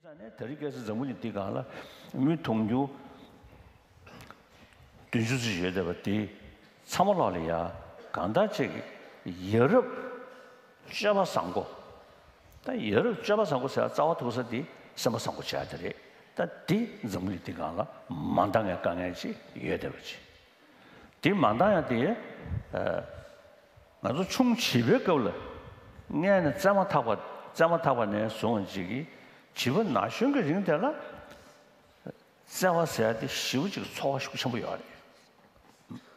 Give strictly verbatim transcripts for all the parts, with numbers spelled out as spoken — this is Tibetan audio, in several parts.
ས་ནས་དེ་རིང་ཁ་སང་འཛམ་བུ་གླིང་འདི་སྒང་ལ་མི་དུང་ཕྱུར་བདུན་ཅུ་ཙམ་ཡོད་བསྡད་པ་དེ་ཚང་མ་ལོག་ལ་ཡ་གང་ལྟར་ཅིག་ཡ་རབས་སྤྱོད་པ་བཟང་པོ། ད་ཡ་རབས་སྤྱོད་པ་བཟང་པོ་ཟེར་ཡ་རྩ་བ་ཐུག་ས་དེ་སེམས་པ་བཟང་པོ་བྱ་ཡ་དེ་རེད། ད་དེ་འཛམ་བུ་གླིང་འདི་སྒང་ལ་མ་འདང་ངེས་དཀའ་ངལ་ཅིག་ཡོད་བསྡད་པ་ཅིག་དེ་མ་འདང་ཡ་དེ། ང་ཚོ་ཆུང་བྱིས་པའི་སྐབས་ལ་སྔས་ནས་བཙས་མ་ཐག་པ་བཙས་མ་ཐག་པ་ནས་བཟུང་བ་ཅིག་གིས་བྱིས་པ་ན་གཞོན་གྱི་རིང་དེ་ལ་བརྩེ་བ་ཟེར་ཡ་དེ་ཞེ་པོ་ཅིག་ཚོར་བ་ཤུགས་ཆེན་པོ་ཡོད་རེད།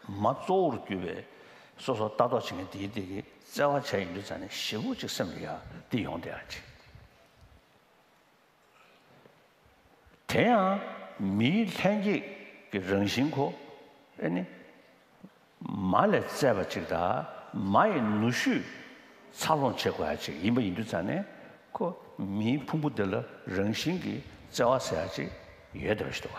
མ་གཙོ་བོར་གྱུར་པའི་སོ་སོ་ལྟ་རྟོག་བྱེད་མཁན་དེའི་སྟེང་གི་བརྩེ་བ་བྱས་ཡིན་དུས་ཙང་ནས་ཞེ་པོ་ཅིག་སེམས་ལ་ཡ་དེ་ཡོང་བསྡད་ཡ་ཅིག་དེ་ཡང་མིའི་ལྷན་སྐྱེས་ཀྱི་རང་བཞིན་ཁོ་ཨེ་ནི་མ་ལས་བཙས་པ་ཅིག་དང་མ་ཡི་ནུ་ཞོས་འཚར་ལོངས་བྱེད་དགོས་ཡ་ཅིག་ཡིན་པ་ཡིན་དུས་ཙང་ནས་ཁོ་མིའི་ཕུང་པོ་འདི་ལ་རང་བཞིན་གྱིས་བརྩེ་བ་ཟེར་ཡ་ཅིག་ཡོད་བསྡད་པ་ཞིག་འདུག་ག་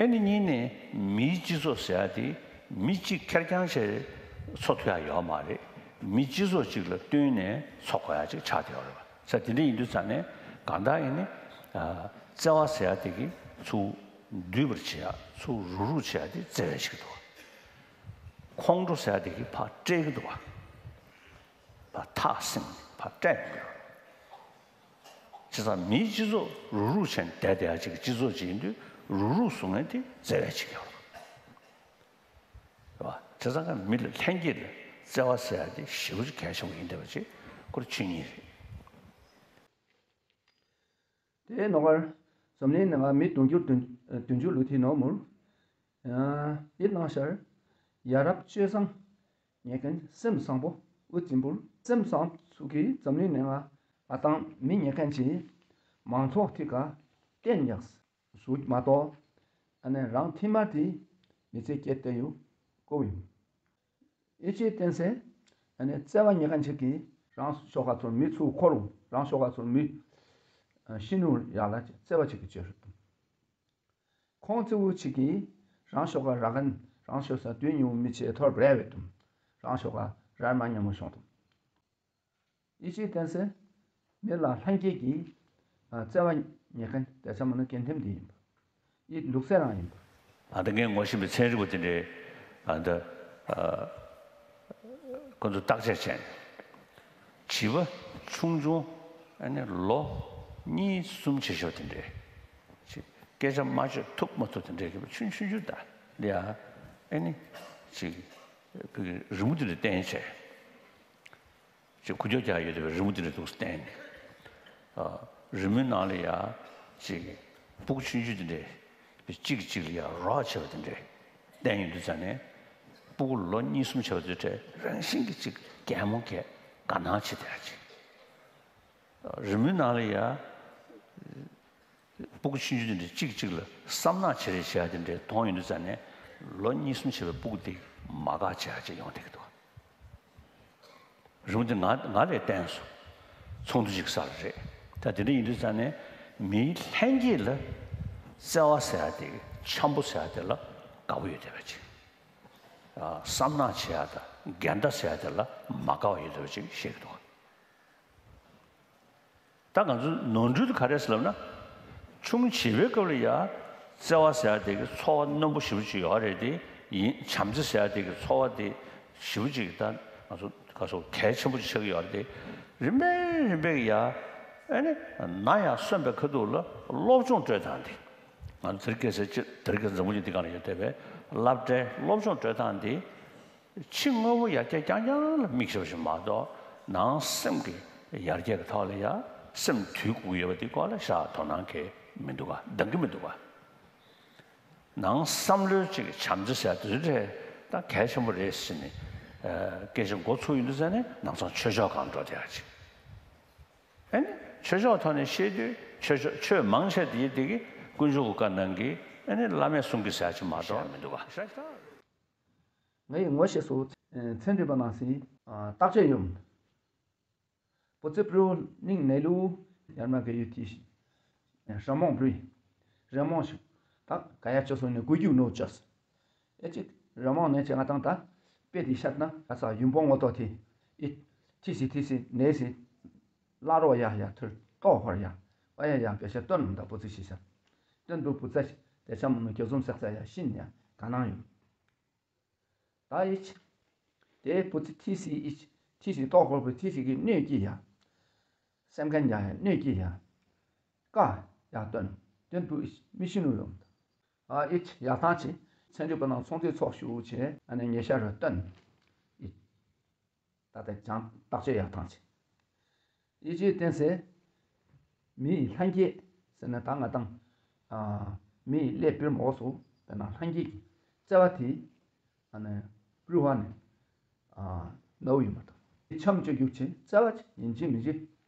ཨེ་ནི་གཉིས་ནས་མིའི་སྤྱི་ཚོགས་ཟེར་ཡ་དེ་མི་གཅིག་ཁེར་རྐྱང་བྱས་འཚོ་ཐུབ་ཡ་ཡོད་མ་རེད། མི་སྤྱི་ཚོགས་གཅིག་ལ་བསྟུན་ནས་འཚོ་དགོས་ཡ་གཅིག་ཆགས་བསྡད་ཡོད་རེད་པ། ས་དེ་འདྲ་ཡིན་དུས་ཙང་ནས་གང་ལྟར་ཡིན་ནི་བརྩེ་བ་ཟེར་ཡ་དེ་གིས་ཚུར་འདུས་པར་བྱེད་ཡ་ཚུར་རུག་རུག་བྱེད་ཡ་དེ་བརྩེ་བའི་ཆེད་དུ། ཁོང་ཁྲོ་ཟེར་ཡ་དེ་གིས་ཕར་སྤྲད་ཀྱི་འདུག་པ། ཕར་ཐག་སྲིང་ཕར་སྤྲད་ཀྱི་འདུག་བྱས་ཙང་མིའི་སྤྱི་ཚོགས་རུག་རུག་བྱས་ནས་བསྡད་བསྡད་ཡ་ཅིག་གི་སྤྱི་ཚོགས་ཅིག་ཡིན་དུས་རུག་རུག་བཟོ་མཁན་དེ་བརྩེ་བའི་ཆེད་དུ་ཡོད་རེད་པ། རེད་པ། བྱས་ཙང་ཀ་མི་ལ་ལྷན་སྐྱེས་ལ་བརྩེ་བ་ཟེར་ཡ་དེ་ཞེ་པོ་ཅིག་གལ་ཆེན་པོ་ཡིན་བསྡད་པ་ཅིག་ཁོ་ཆོས་ཉིད་རེད། དེའི་ནང་ལ་འཛམ་གླིང་ནང་ང་མི་དུང་ཕྱུར་བདུན་བདུན་ཅུ་ལོ་དེའི་ནང་མུར། ཡང་དེ་ནང་ཤར་ཡ་རབས་སྤྱོད་བཟང་ཉེས་མཁན་སེམས་བཟང་པོ་དབུ་བཙན་པོར་སེམས་བཟང་ཚུགས་ཀྱིས་འཛམ་གླིང་ནང་ང་ང་དང་མི་ཉེས་མཁན་གྱི་མང་ཚོགས་ཐིག་ག་གཏན་ཉགས་གཟུགས་མ་གཏོགས། ཨ་ནི་རང་ཐིག་དམར་དེ་མི་ཚེ་སྐྱེལ་བསྡད་ཡོད་ཀོ་ཡིན། ཨེ་ཅེ་བསྟན་སྲིད། ཨ་ནི་བརྩེ་བ་ཉེ་མཁན་ཅིག་གིས་རང་ཤོག་ཁ་ཚོར་མི་ཚུར་འཁོར་རུང་རང་ཤོག་ཁ་ཚོར་མི་ཤི་ནུར་ཡག་ལ་བརྩེ་བ་ཅིག་གིས་བཅོས་རེད། ཁོང་གཙོ་བོ་ཅིག་གིས་རང་ཤོག་ཁ་རག་གན་རང་ཤོག་ས་དུས་ཉུང་མི་ཆེ་ཐོར་རེ་བས་དུམ། རང་ཤོག་ཁ་རར་མ་ཉམས་མོ་བྱུང་དུམ། ཡིད་ཆེས་བསྟན་སེ། མི་ལ་ལྷན་སྐྱེས་ཀྱི་བརྩེ་བ་ཉེ་མཁན་དེ་ཚང་མ་ནི་སྐྱེ་ཐེམ་འདི་ཡིན་པ། ཡིད་འདུག་སེ་རང་ཡིན་པ། ཨ་ད་ངས་ངོ་ཤེས་པའི་ཚན་རིག་པ་དེ་འདྲས་ཨ་ད་ཁོ་ཚོ་བརྟག་དཔྱད་བྱས་ནས་བྱིས་པ་ཆུང་ཆུང་ཨ་ནི་ལོ་གཉིས་གསུམ་བྱེད་ཤོག་དེ་འདྲས་ཅིག་སྐད་ཆ་མ་བརྗོད་ཐུབ་མ་ཐུབ་དེ་འདྲས་ཀྱི་ཆུང་ཆུང་ཆུང་ད་ལ་ཨ་ནི་ཅིག་རི་མོ་དེ་འདྲས་བསྟན་བྱས། ཅིག་ཁུ་ཅོ་རྒྱག་ཡོད་པའི་རི་མོ་དེ་འདྲ་འདུག་བསྟན་ནས། ཨ། རི་མོའི་ནང་ལ་ཡ། ཅིག་སྤུ་གུ་ཆུང་ཆུང་དེ་འདྲས། གཅིག་གིས་གཅིག་ལ་ཡ་རོགས་བྱས་པ་དེ་འདྲས། བསྟན་ཡོང་དུས་ཙང་ནས། སྤུ་གུ་ལོ་གཉིས་གསུམ་བྱས་པ་དེ་འདྲས་རང་བཞིན་གྱིས་ཅིག་གད་མོ་བགད་དགའ་སྣང་བྱེད་བསྡད་ཡ་ཅིག་རི་མོའི་ནང་ལ་ཡ། སྤུ་གུ་ཆུང་ཆུང་དེ་འདྲས་གཅིག་གཅིག་ལ་བསམ་ནག་བྱེད་རེས་བྱེད་ཡ་དེ་འདྲས་མཐོང་ཡོང་དུས་ཙང་ནས་ལོ་གཉིས་གསུམ་བྱས་པའི་སྤུ་གུ་དེ་མ་དགའ་བྱེད་ཡ་ཅིག་ཡོང་བསྡད་ཀྱི་འདུག་རི་མོ་དེ་ང་ང་ལས་བསྟན་སོང་། ཚོགས་འདུ་ཅིག་སར་རེད། ད་དེ་འདྲ་ཡིན་དུས་ཙང་ནས་མིའི་ལྷན་སྐྱེས་ལ་བརྩེ་བ་ཟེར་ཡ་དེ་འཆམ་པོ་ཟེར་ཡ་དེ་ལ་དགའ་པོ་ཡོད་བསྡད་པ་ཅིག་བསམ་ནག་བྱེད་ཡ་དང་འགལ་ཟླ་ཟེར་ཡ་དེ་ལ་མ་དགའ་བ་ཡོད་བསྡད་པ་ཅིག་བཤད་ཀྱི་འདུག་ད་ང་ཚོ་ནོར་འཁྲུལ་དེ་ག་རེ་རེད་ཟེར་ལབ་ན། ཆུང་བྱིས་པའི་སྐབས་ལ་ཡ། བརྩེ་བ་ཟེར་ཡ་དེ་གི་ཚོར་བ་རྣོན་པོ་ཞེ་པོ་ཅིག་ཡོད་རེད་དེ། ཡིན་བྱམས་བརྩེ་ཟེར་ཡ་དེ་གི་ཚོར་བ་དེ་ཞེ་པོ་ཅིག་ད་ང་ཚོ་ག་སོ་གལ་ཆེན་པོ་ཅིག་ཆགས་ཀྱི་ཡོད་རེད་དེ། རིམ་པས་རིམ་པས་ཀྱི་ཡ། ཨེ་ནི་ན་ཡང་གསོན་པའི་ཁ་ཐུག་ལ་སློབ་སྦྱོང་སྤྲོད་སྟངས་དེ། ང་ཚོ་དེ་རིང་ཁ་སང་ཅི་དེ་རིང་ཁ་སང་འཛམ་བུ་གླིང་འདི་སྒང་ལ་ཡོད་བསྡད་པའི་སློབ་གྲྭའི་སློབ་སྦྱོང་སྤྲོད་སྟངས་དེ། ཕྱི་དངོས་པོ་ཡར་རྒྱས་རྐྱང་རྐྱང་ལ་དམིགས་བྱས་པ་ཞིག་མ་གཏོགས། ནང་སེམས་ཀྱི་ཡར་རྒྱས་ཀྱི་ཐོག་ལ་ཡ་སེམས་དུལ་དགོས་ཀྱི་ཡོད་པ་འདི་སྐོར་ལ་ཞེ་དྲག་དོ་སྣང་གང་ཡང་མི་འདུག་ག་འདང་གི་མི་འདུག་ག་ནང་བསམ་བློའི་ཅིག་བྱམས་བརྩེ་ཟེར་དེ་ཚོ་དེ་ད་གལ་ཆེན་པོ་རེད་ཟེར་ནས་སྐད་ཆ་མགོ་ཚོས་ཡོང་དུས་ཙང་ནས་ནང་ཚང་ཆོས་ཕྱོགས་སྒང་འགྲོ་བསྡད་ཡ་ཅིག་ཨེ་ནི་ཆོས་ཕྱོགས་ཐོག་ནས་བཤད་དུས་ཆོས་ཕྱོགས་ཆོས་མང་ཆེ་དེ་དེ་གི་དཀོན་མཆོག་གི་བཀའ་གནང་གི་ཨེ་ནི་བླ་མས་གསུང་གི་ཟེར་ཡ་ཅིག་མ་གཏོགས་མི་འདུག་ག་ངའི་ངོ་ཤེས་སུ་ཚན་རིག་པ་ནང་སྲིད་བརྟག་དཔྱད་ཡོད། 不治不治病的路 ཡར་མ་གི་ཡུལ་དེ་རི་མོང་བྲིས། རི་མོང་ཞིག་ད་ག་ཡ་ཆོ་སོང་ནས་དགུ་རྒྱུག་ནོ་ཅོས། ཨེ་ཅིག་རི་མོང་ནས་ཅིག་ང་དང་ད་དཔེ་དེ་ཤར་ན་ག་ས་ཡུམ་བོང་ངོ་ཏོ་དེ་ཨེ་ཐི་སི་ཐི་སི་ནས་སི་བླ་རོག་ཡ་ཡ་ཐུར། ཏོག་ཧོར་ཡ། པ་ཡ་ཡ་བེ་ཤ་སྟོན་ད་བུ་ཚི་ཤི་ཤ། སྟོན་བུ་བུ་ཚ་ཤི་དེ་ཆ་མོ་ནོ་གྱོ་ཟུམ་སེག་ཚ་ཡ་ཤིན་ཡ་ག་ནང་ཡོད། ད་ཡིད། དེའི་བུ་ཚི་ཐི་སི་ཡིད། ཐི་སི་ཏོག་ཧོར་བུ་ཐི་སི་གི་གནོད་ཀྱི་ཡ། སེམས་ཁན་ཡ་གནོད་ཀྱི་ཡ། ཀ་ཡ་སྟོན། སྟོན་བུ་ཡིད་མི་ཤི་ནུ་ཡོད། ཨ་ཡིད་ཡ་ཐང་ཆེ། ཚན་རིག་པ་ནང་ཚོང་རྫས་ཚོགས་ཞུ་བྱས་ཨ་ནི་ཉེ་ཤ་རུ་སྟོན། ཡིད། ད་ལྟ་ཅང་བརྟག་དཔྱད་ཡག་ཐང་ཆེ། ཡིད་ཆེས་བསྟན་སའི་མི་ཡི་ལྷན་སྐྱེས་ཟེར་ན་ད་ང་དང་ཨ་མི་ཡི་ཀླད་པའི་མོ་སོ་དཔེར་ན་ལྷན་སྐྱེས་ཀྱི་བརྩེ་བ་དེ་ཨ་ནི་སྤྲུལ་བ་ནི་ཨ་ནོ་ཡིན་པ་དང་། འཆམ་སྤྱོད་རྒྱུག་ཆེ་བརྩེ་བ་ཡིན་གཅིག་མིན་གཅིག་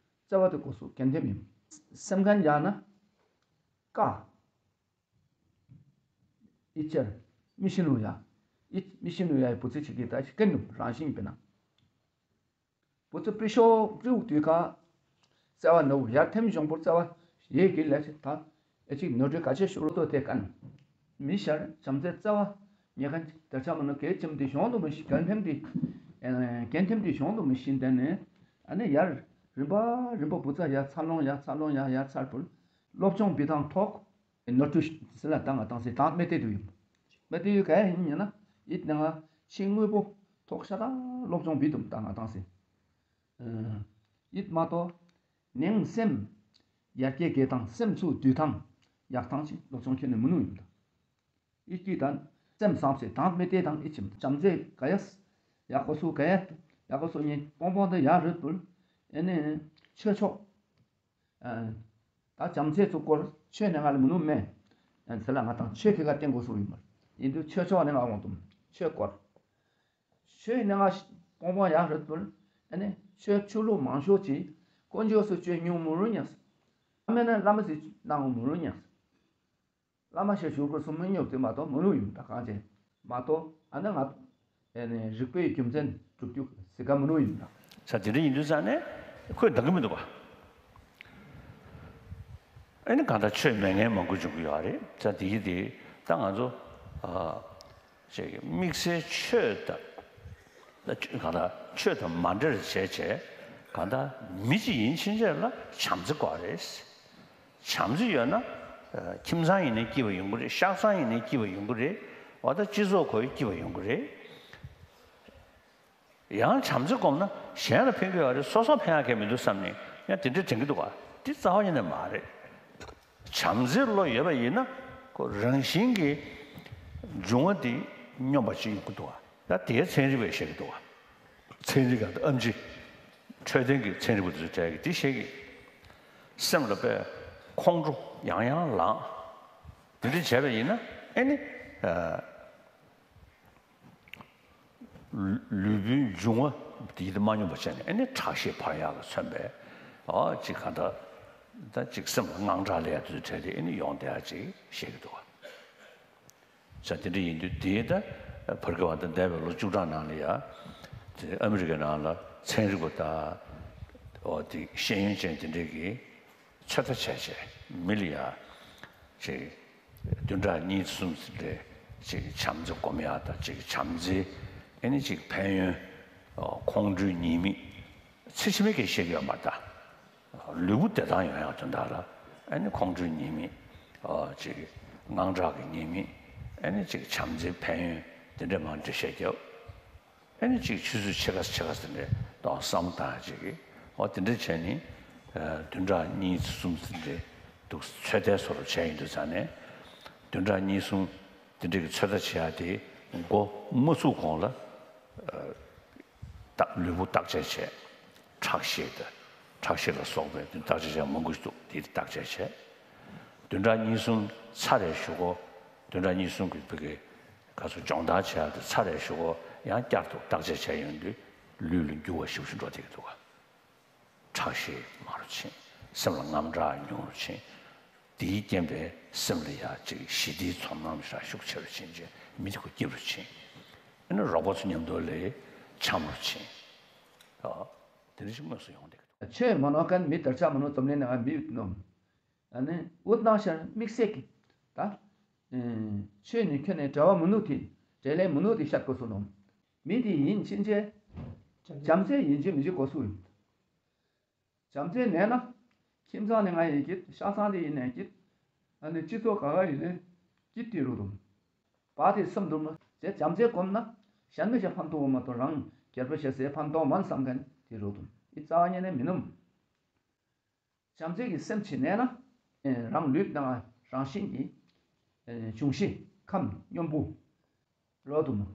བརྩེ་བ་དེ་སྒོ་སུ་གན་ཐེམ་ཡིན། སེམས་ཁན་ཡག་ན་ཀ་ཨི་ཅར། མི་ཤི་ནུ་ཡ། ཨི་མི་ཤི་ནུ་ཡ་ཡི་བུ་ཚ་ཆི་གི་ད་ཤི་ཀན་ནུ་རང་བཞིན་པེ་ན། བུ་ཚ་པི་ཤོ་པྲིའུ་དུས་ཀ་བརྩེ་བ་ནུ་ཡར་ཐེམ་གཞོང་པོ་བརྩེ་བ་ཡེ་གི་ལས་ཤི་ད་ཨེ་ཅིག་ནོར་འཁྲུལ་ག་ཆེ་ཤོར་ཏོ་དེ་ཀན། མི་ཤར་བྱམས་བརྩེ་བརྩེ་བ་ཉེ་ཁན་དེ་ཆ་མ་ནུ་གལ་ཆེམ་དེ་གཞོང་དུ་མི་ཤི་གན་ཐེམ་དེ་གན་ཐེམ་དེ་གཞོང་དུ་མི་ཤི་དེ་ནས་ཨ་ནི་ཡར་རིམ་པ་རིམ་པ་བུ་ཚ་ཡར་འཚར་ལོངས་ཡར་འཚར་ལོངས་ཡར་ཡར་འཚར་བུ་སློབ་སྦྱོང་བི་དང་ཐོག་ནོར་འཁྲུལ་ཟེར་ལ་ད་ང་དང་སེ་དང་མེ་ཏེ་དུ་ཡིན། མེ་ཏེ་ཡུལ་ག་ཡིན་ཉེ་ན་ཡིད་ནང་ང་ཕྱི་དངོས་པོ་ཐོག་ཤ་དང་སློབ་སྦྱོང་བི་དུ་ད་ང་དང་སེ། ཡིད་མ་གཏོགས་ནང་སེམས་ཡར་སྐྱེད་དགེ་དང་སེམས་ཚུགས་དུས་དང་ཡག་ཐང་ཆེ་སློབ་སྦྱོང་ཁྱོན་ནས་མི་ནུ་ཡིན། ཡིད་ཀྱི་དང་སེམས་བཟང་སེ་དང་མེ་ཏེ་དང་ཨི་ཆིམ་བྱམས་བརྩེ་ག་ཡ། ཡག་པོ་སུ་ག་ཡ། ཡག་པོ་སུ་ཉེ་སྤོང་སྤོང་དུ་ཡག་རུ་བུལ། ཨེ་ནི་ཆོས་ཕྱོགས། ད་བྱམས་བརྩེ་ཚུ་སྐོར་ཆོས་ནས་ང་ལ་མི་ནུ་མེད། ཨ་ནི་དེ་ལ་ང་དང་ཆོས་ཁི་ག་བསྟན་དགོས་སུ་ཡིན་པར། ཡིན་དུས་ཆོས་ཕྱོགས་ནས་ང་འོང་དུམ་ཆོས་སྐོར། ཆོས་ནས་ང་སྤོང་སྤོང་ཡག་རུ་བུལ། ཨེ་ནི་ཆོས་ཆོས་ལུགས་མང་ཤོས་ཀྱིས་དཀོན་མཆོག་སུ་ཆོས་ཉུང་མུ་རུ་ཉག་ཨ་མེ་ན་བླ་མ་སི་གནང་མུ་རུ་ཉག་བླ་མ་ཞེས་ཞུ་དགོས་སུ་མི་ཉོབ་དེ་མ་གཏོགས་མི་ལུགས་ཡིན་ད་གང་ཅེ་མ་གཏོགས་ཨ་ནི་ང་ཨེ་ནི་རིག་པའི་རྒྱུ་མཚན་སྒྲུབ་རྒྱུ་ཟི་ག་མི་ལུགས་ཡིན་ད། ས་དེ་འདྲ་ཡིན་དུས་ཙང་ནས་ཁོས་འདང་གི་མི་འདུག་པ། ཨེ་ནི་གང་ལྟར་ཆོས་མེད་མཁན་མང་པོ་འབྱུང་གི་ཡོད་རེད། ས་དེ་ཡི་དེ་ད་ང་ཚོ་ཨ་ཅེ་དམིགས་བསལ་ཆོས་དང་གང་ལྟར་ཆོས་དང་མ་འབྲེལ་བྱས་བྱས་གང་ལྟར་མི་གཅིག་ཡིན་ཕྱིན་ཆད་ལ་བྱམས་བརྩེ་དགོས་རེད། བྱམས་བརྩེ་ཡོད་ན། ཁྱིམ་ཚང་ཡིན་ནའི་སྐྱིད་པ་ཡོང་གི་རེད། ཤག་ཚང་ཡིན་ནའི་སྐྱིད་པ་ཡོང་གི་རེད། འོ་ད་སྤྱི་ཚོགས་ཁོ་ཡི་སྐྱིད་པ་ཡོང་གི་རེད། ཡང་བྱམས་བརྩེ་སྒོམ་ན་གཞན་ལ་ཕན་གི་ཡོད་རེད། སོ་སོ་ཕན་ཡག་གི་མི་འདུག་བསམ་ནས་ཡང་དེ་འདྲ་དྲན་གི་འདུག་ག་འདི་རྩ་བ་ཉིད་ནས་མ་རེད། བྱམས་བརྩེ་བློ་ཡོད་པ་ཡིན་ན་ཁོ་རང་བཞིན་གྱི་འབྱུང་བ་འདི་སྙོམས་པ་ཅིག་ཡོང་གི་འདུག་ག་ད་དེའི་ཚན་རིག་པས་བཤད་གི་འདུག་ག་ཚན་རིག་ག་ཨམ་ཆི་འཕྲོད་བསྟེན་གྱི་ཚན་རིག་པ་དེ་ཚོ་གྲས་ཀྱི་དེ་བཤད་གི་སེམས་ལ་དཔེ་ཁོང་ཁྲོ་ཡང་ཡང་ལངས། དེ་འདྲ་བྱས་པ་ཡིན་ན་ཨེ་ནི་ལུས་པོའི་འབྱུང་བ་དེ་ཡིད་མ་སྙོམས་པ་བྱས་ནས་ཨེ་ནི་ཁྲག་ཤེད་འཕར་ཡག་ལ་མཚོན་པའི་ཨོ་ཅིག་ག་འདྲ་ད་ཅིག་སེམས་ལ་དངངས་སྐྲག་ལས་ཡག་དེ་ཚོ་བྲལ་ཏེ་ཨེ་ནི་ཡོང་བསྡད་ཡག་ཅིག་བཤད་གི་འདུག་ག་ས་དེ་འདྲ་ཡིན་དུས་དེའི་ད་བར་གི་བར་དུ་འདས་པའི་ལོ་བཅུ་ཕྲག་ནང་ལ་ཡ། དེ་ཨ་མི་རི་ཀའི་ནང་ལ་ཚན་རིག་པ་དང་། འོ་དེ་ཤེས་ཡོན་ཅན་དེ་འདྲས་ཀྱིས་ཚོད་ལྟ་བྱས་བྱས་མི་ལ་ཡ། ཅིག་བདུན་ཕྲག་གཉིས་གསུམ་ཙམ་རེ་ཅིག་བྱམས་བརྩེ་སྒོམ་ཡག་དང་ཅིག་བྱམས་བརྩེ་ཨེ་ནི་ཅིག་ཕན་ཡོན་ཁོང་ཁྲོའི་ཉེས་དམིགས་ཚེ་ཕྱི་མའི་སྐད་བཤད་ཀྱི་ཡོད་མ་རེད་ད། ལུས་པོ་བདེ་ཐང་ཡོང་ཡག་དོན་དག་ལ་ཨ་ནི་ཁོང་ཁྲོའི་ཉེས་དམིགས། ཨ་ཅིག་དངངས་སྐྲག་གི་ཉེས་དམིགས། ཨ་ནི་ཅིག་བྱམས་བརྩེའི་ཕན་ཡོན་དེ་འདྲ་མང་འགྲེལ་བཤད་རྒྱབ། ཨ་ནི་ཅིག་ཆུ་ཚོད་ཕྱེད་ཀ་ཕྱེད་ཀ་ཟེར་ནས་ཏོག་བསམ་བློ་བཏང་ཡག་ཅིག་གིས་འོ་དེ་འདྲ་བྱས་ནས་བདུན་ཕྲག་གཉིས་གསུམ་ཟེར་ནས་འདུག་ཚོད་ལྟའི་བཟོ་འདྲ་བྱས་ཡིན་དུས་ཙང་ནས་བདུན་ཕྲག་གཉིས་གསུམ་དེ་འདྲ་གི་ཚོད་ལྟ་བྱེད་ཡག་དེ་འགོ་མ་ཚུགས་གོང་ལ། བརྟག་ལུས་པོ་བརྟག་དཔྱད་བྱས། ཁྲག་ཤེད་དང་ཁྲག་ཤེད་ལ་སོགས་པའི་བརྟག་དཔྱད་བྱས་མང་པོ་ཞིག་འདུག་དེ་བརྟག་དཔྱད་བྱས། བདུན་ཕྲག་གཉིས་གསུམ་ཚར་རེ་ཞུ་གོ་བདུན་ཕྲག་གཉིས་གསུམ་གྱི་བུ་གའི་ག་ཚོད་སྦྱོང་བརྡར་བྱས་ཏེ་ཚར་རེ་ཞུ་གོ་ཡང་བསྐྱར་དུ་བརྟག་དཔྱད་བྱས་ཡོང་དུས་ལུས་ལ་འགྱུར་བ་ཞེ་པོ་ཞིག་འགྲོ་བསྡད་ཀྱི་འདུག་ག་ཁྲག་ཤེད་དམའ་རུ་ཕྱིན། སེམས་ལ་དངངས་སྐྲག་ཉུང་རུ་ཕྱིན། དེའི་རྐྱེན་པས་སེམས་ལ་ཡང་ཅིག་ཞི་བདེའི་ཚོར་སྣང་ཞིག་ཤུགས་ཆེ་རུ་ཕྱིན་རྗེས་མི་དེ་ཁོ་སྐྱིད་རུ་ཕྱིན། ཨ་ནི་རོགས་པ་ཚོ་མཉམ་དུ་ལས་འཆམ་རུ་ཕྱིན། ཨ། དེ་འདྲ་ཞིག་དངོས་སུ་ཡོང་བསྡད་ཀྱི་འདུག་ཆོས་མ་ནོར་མཁན་མི་དར་ཆ་མ་ནོར་འཛམ་གླིང་ནང་མི་ཡོད་ནོ། ཨ་ནི་འུ་སྣང་ཤར་དམིགས་བསལ་གྱི་ད། ཆོས་ནི་ཁྱོན་ནས་བྲལ་བ་མི་ནུག་དེ་བྲལ་ལས་མི་ནུག་དེ་ཤར་དགོས་སུ་ནོ། མི་དེ་ཡིན་ཕྱིན་ཆད། བྱམས་བརྩེ་ཡིན་གཅིག་མིན་གཅིག་དགོས་སུ་ཡིན། བྱམས་བརྩེ་མེད་ན། ཁྱིམ་ཚང་ནས་ང་ཡིན་གྱི། ཤག་ཚང་དེ་ཡིན་ནས་ཀྱི། ཨ་ནི་སྤྱི་ཚོགས་ག་ག་ཡིན་ནས་ཀྱི་དེ་རུ་དུམ། བ་དེ་སེམས་དུམ་ནས་བྱས་བྱམས་བརྩེ་སྒོམ་ན། གཞན་མི་ཞིག་ཕན་ཐོགས་མ་གཏོགས་རང་རྒྱལ་པོ་ཞེ་སའི་ཕན་ཐོགས་མ་བསམ་མཁན་དེ་རུ་དུམ། ཨི་རྩ་བ་ཉིད་ནས་མི་ནུམ། བྱམས་བརྩེ་གི་སེམས་ཆེ་ནས་ན། རང་ལུས་ནང་རང་བཞིན་གྱི་འབྱུང་བཞི་ཁམས་སྙོམས་པོ། རོ་དུ་མོ།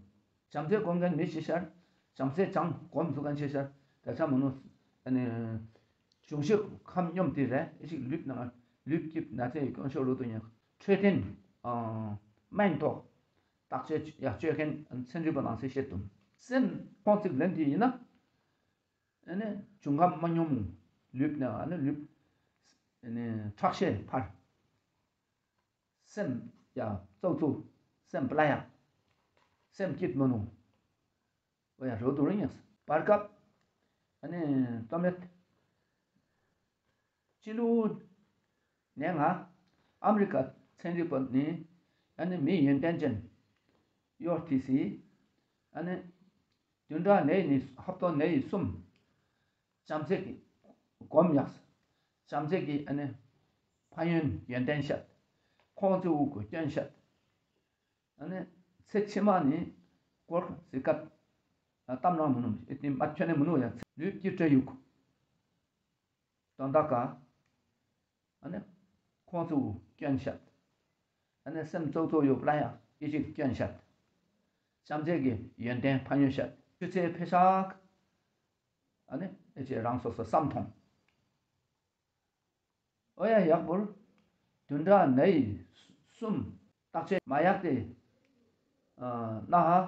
བྱམས་བརྩེ་སྒོམ་མཁན་མི་ཅི་ཤར། བྱམས་བརྩེ་བྱང་སྒོམ་ཚུགས་མཁན་ཅི་ཤར། དེ་ཚ་མོ་ནོ། ཨ་ནི། འབྱུང་བཞི་ཁམས་སྙོམས་དེ་རེད། ཨེ་ཞིག་ལུས་ནང་ལུས་སྐྱིབས་ན་ཚའི་སྐྱོན་ཤོར་རོ་དུ་ཉག་འཕྲོད་བསྟེན། སྨན་ཐོག་བརྟག་དཔྱད་ཡག་བཅོས་མཁན་ཚན་རིག་པ་ནང་སྲིད་བཤད་དུ། སེམས་ཁོང་ཚིག་ལེན་དེ་ཡིན་ན། ཨ་ནི་འབྱུང་ཁམས་མ་སྙོམས། ལུས་ནང་ཨ་ནི་ལུས། ཨ་ནི་ཁྲག་ཤེད་འཕར། སེམས་ཡ་ཙོག་ཙོག་སེམས་པ་ལ་ཡ། སེམས་སྐྱིད་མ་ནུ། འོ་ཡ་རོ་དུ་རིང་ཡ། བར་སྐབས། ཨ་ནི་ཏོ་མེད། ཅི་ལུ། ནས་ང་། ཨ་མི་རི་ཀ་ཚན་རིག་པ་ནི། ཨ་ནི་མི་ཡོན་ཏན་ཅན། ཡོར་ཐི་སི། ཨ་ནི། བདུན་ཕྲག་ནས་ཡིན་ཧབ་ཏོ་ནས་ཡིན་གསུམ། བྱམས་བརྩེ་གི་སྒོམ་ཡག་བྱམས་བརྩེ་གི་ཨ་ནི་ཕན་ཡོན་ཡོན་ཏན་བཤད། ཁོང་ཚོའི་དབུ་གུ་སྐྱོན་བཤད། ཨ་ནི་ཚེ་ཕྱི་མ་ནི་སྐོར་ཟི་ཀ་གཏམ་རང་མི་ནུ་ཨེ་ཏི་མ་ཁྱོད་ནས་མི་ནུ་ཡང་ལུས་ཀྱི་སྤྲེལ་ཡུག་དོན་དག་ག་ཨ་ནི་ཁོང་ཚོའི་དབུ་སྐྱོན་བཤད། ཨ་ནི་སེམས་ཙོག་ཙོག་ཡོད་པ་ལ་ཡང་ཨེ་ཅིག་སྐྱོན་བཤད། བྱམས་བརྩེ་གི་ཡོན་ཏན་ཕན་ཡོན་བཤད། ཆུ་ཚོད་ཕེ་ཤག་ཨ་ནི་ཨེ་ཅེ་རང་སོ་སོ་བསམ་མཐོང་། ཨོ་ཡ་ཡག་པོར། བདུན་ཕྲག་ན་ཡི་གསུམ། བརྟག་དཔྱད་མ་ཡག་སྟེ། ཨ་ན་ཧ།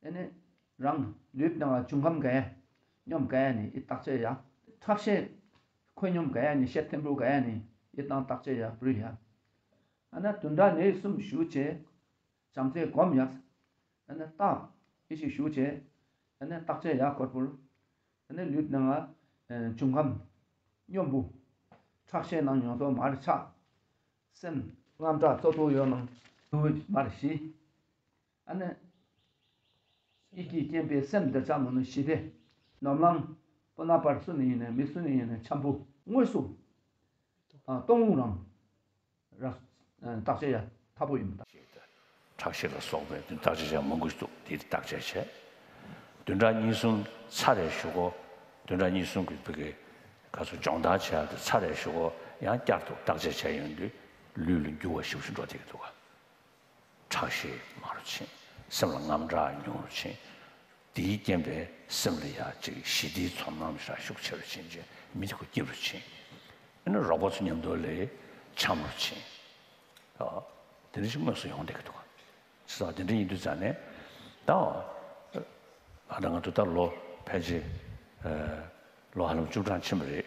ཨེ་ནི། རང་ལུས་ནང་བ་འབྱུང་ཁམས་ག་ཡ། སྙོམས་ག་ཡ་ནི་ཨི་བརྟག་དཔྱད་ཡ། ཁྲག་ཤེད། ཁོད་སྙོམས་ག་ཡ་ནི་ཤེད་ཐིམ་པོ་ག་ཡ་ནི་ཨི་བཏང་བརྟག་དཔྱད་ཡ་བུ་ཡ། ཨ་ན་བདུན་ཕྲག་ན་ཡི་གསུམ་ཞུ་བྱས། བྱམས་བརྩེ་སྒོམ་ཡག་ཨ་ནི་རྟག་ཨེ་ཞིག་ཞུ་བྱས། ཨ་ནི་བརྟག་དཔྱད་ཡག་སྐོར་པོར། ཨ་ནི་ལུས་ནང་ང་། འབྱུང་ཁམས། སྙོམས་པོ། ཁྲག་ཤེད་ནང་ཡོང་སོགས་མར་ཆག་སེམས་དངངས་སྐྲག་ཙོག་ཙོག་ཡོད་ནང་དུ་མར་ཞི། ཨ་ནི། ཡིད་ཀྱི་རྐྱེན་པས་སེམས་འདིར་ཆགས་མོ་ནི་ཞི་བདེ། ནོར་ལང་། སྤུ་ན་པར་སུ་ནི་ཡིན་ནས་མི་སུ་ནི་ཡིན་ནས་འཆམ་པོ་དངོས་སུ། ཨ་སྟོང་རང་། ར། བརྟག་དཔྱད་ཡ་ཐབས་པོ་ཡིན་པ་དང་། ཁྲག་ཤེད་ལ་སོགས་པའི་བདུན་བརྟག་དཔྱད་བྱ་མང་པོ་ཞིག་འདུག་དེ་བརྟག་དཔྱད་བྱས། བདུན་ཕྲག་གཉིས་གསུམ་ཚར་རེ་ཞུ་གོ་བདུན་ཕྲག་གཉིས་གསུམ་གྱི་བུ་གའི་ག་ཚོད་སྦྱོང་བརྡར་བྱས་ཏེ་ཚར་རེ་ཞུ་གོ་ཡང་བསྐྱར་དུ་བརྟག་དཔྱད་བྱས་ཡོང་དུས་ལུས་ལ་འགྱུར་བ་ཞིབ་ཞིབ་འགྲོ་བསྡད་ཀྱི་འདུག་ག་ཁྲག་ཤེད་དམའ་རུ་ཕྱིན། སེམས་ལ་དངངས་སྐྲག་ཉུང་རུ་ཕྱིན། དེའི་རྐྱེན་པས་སེམས་ལ་ཡང་ཅིག་ཞི་བདེའི་ཚོར་སྣང་ཞིག་ཤུགས་ཆེ་རུ་ཕྱིན་རྗེས་མི་དེ་ཁོ་སྐྱིད་རུ་ཕྱིན། ཨ་ནི་རོགས་པ་ཚོ་མཉམ་དུ་ལས་འཆམ་རུ་ཕྱིན། ཨ། དེ་འདྲ་ཞིག་དངོས་སུ་ཡོང་བསྡད་ཀྱི་འདུག་ག་བྱས་ཙང་དེ་འདྲ་ཡིན་དུས་ཙང་ནས་ད། ཨ་ད་ང་ཚོ་ད་ལོ་ཕལ་ཆེར། ཨ། ལོ་ཧ་ལམ་བཅུ་གྲངས་ཕྱིན་པ་རེད།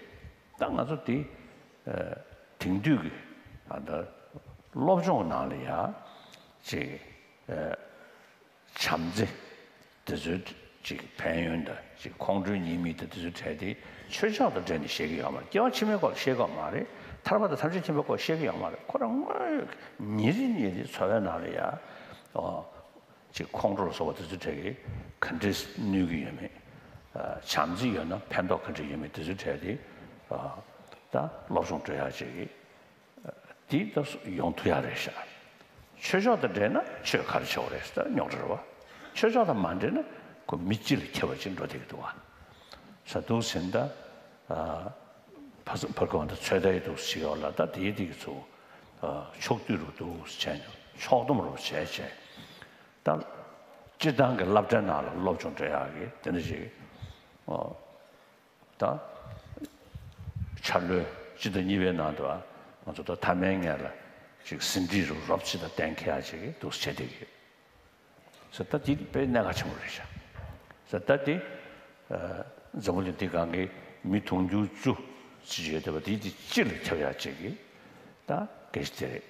ད་ང་ཚོ་དེ། ཨ། དེང་དུས་ཀྱི་ཨ་ད་སློབ་སྦྱོང་ནང་ལ་ཡ་ཅིག་ཨ། བྱམས་བརྩེ་དེ་ཚོའི་ཅིག་ཕན་ཡོན་དང་ཅིག་ཁོང་ཁྲོའི་ཉེས་དམིགས་དང་དེ་ཚོའི་གྲས་དེ་ཆོས་ཕྱོགས་དང་འབྲེལ་ནས་བཤད་ཀྱི་ཡོད་མ་རེད། སྐྱེ་བ་ཕྱི་མའི་སྐོར་བཤད་ཀྱི་ཡོད་མ་རེད། ཐར་པ་དང་ཐམས་ཅད་མཁྱེན་པའི་སྐོར་བཤད་ཀྱི་ཡོད་མ་རེད། ཁོ་རང་དངོས་ཉིན་རེ་ཉིན་རེའི་འཚོ་བའི་ནང་ལ་ཡ། ཨོ། ཅིག་ཁོང་ཁྲོ་ལ་སོགས་པ་དེ་ཚོའི་གྲས་ཀྱིས་ག་འདྲས་གནོད་ཀྱི་ཡོད་མེད། ཨ། བྱམས་བརྩེ་ཡོད་ན་ཕན་ཐོགས་ག་འདྲས་ཡོད་མེད་དེ་ཚོའི་གྲས་དེ། ཨ། ད་སློབ་སྦྱོང་སྤྲོད་ཡག་ཅིག་གིས། དེ་ད་ཡོང་ཐུབ་ཡག་རེད་ཤག་ཆོས་ཕྱོགས་དང་འབྲེལ་ན་ཆོས་ག་རེ་ཆེ་བ་རེད་ཟེར་ན་རྙོག་དྲ་རེད་བ། ཆོས་ཕྱོགས་དང་མ་འབྲེལ་ན་ཁོ་མི་སྤྱི་ལ་ཁྱབ་པ་ཅིག་འགྲོ་བསྡད་ཀྱི་འདུག་བ། ས་འདུག་ཟིན་ད། ཨ། ཕ་ཕར་གོང་དུ་ཚོད་ལྟའི་འདུག་ཞིག་ཡོད་ལ་ད་དེའི་དེ་གི་ཚོ། ཨ། ཕྱོགས་བསྡུས་རུ་འདུག་བྱས་ནས་ཕྱོགས་བསྡོམས་རུ་བྱས་བྱས། ད། སྤྱིར་བཏང་གི་སློབ་གྲྭའི་ནང་ལ་སློབ་སྦྱོང་སྤྲད་ཡག་གི་དེ་འདྲ་ཞིག་ཨོ། ད། འཆར་ལོའི་སྤྱི་ཟླ་གཉིས་པའི་ནང་དུ་ང་ཚོ་ད་མཐའ་མའི་ངོས་ལ་ཅིག་ཟིན་བྲིས་རུ་རོབ་ཅིག་ད་གཏན་འཁེལ་ཡག་ཅིག་འདུག་བྱས་བསྡད་ཀྱི་ཡོད། ཟེར་ད་དེ་དཔེ་གནད་འགག་ཆེན་པོ་རེད་ཤག་ཟེར་ད་དེ། ཨ། འཛམ་བུ་གླིང་འདི་སྒང་གི་མི་དུང་ཕྱུར་བཅུ་ཅིག་ཡོད་བསྡད་པ་དེ་དེ་སྤྱི་ལ་ཁྱབ་ཡག་ཅིག་གི་ད་སྐད་ཆ་དེ་རེད།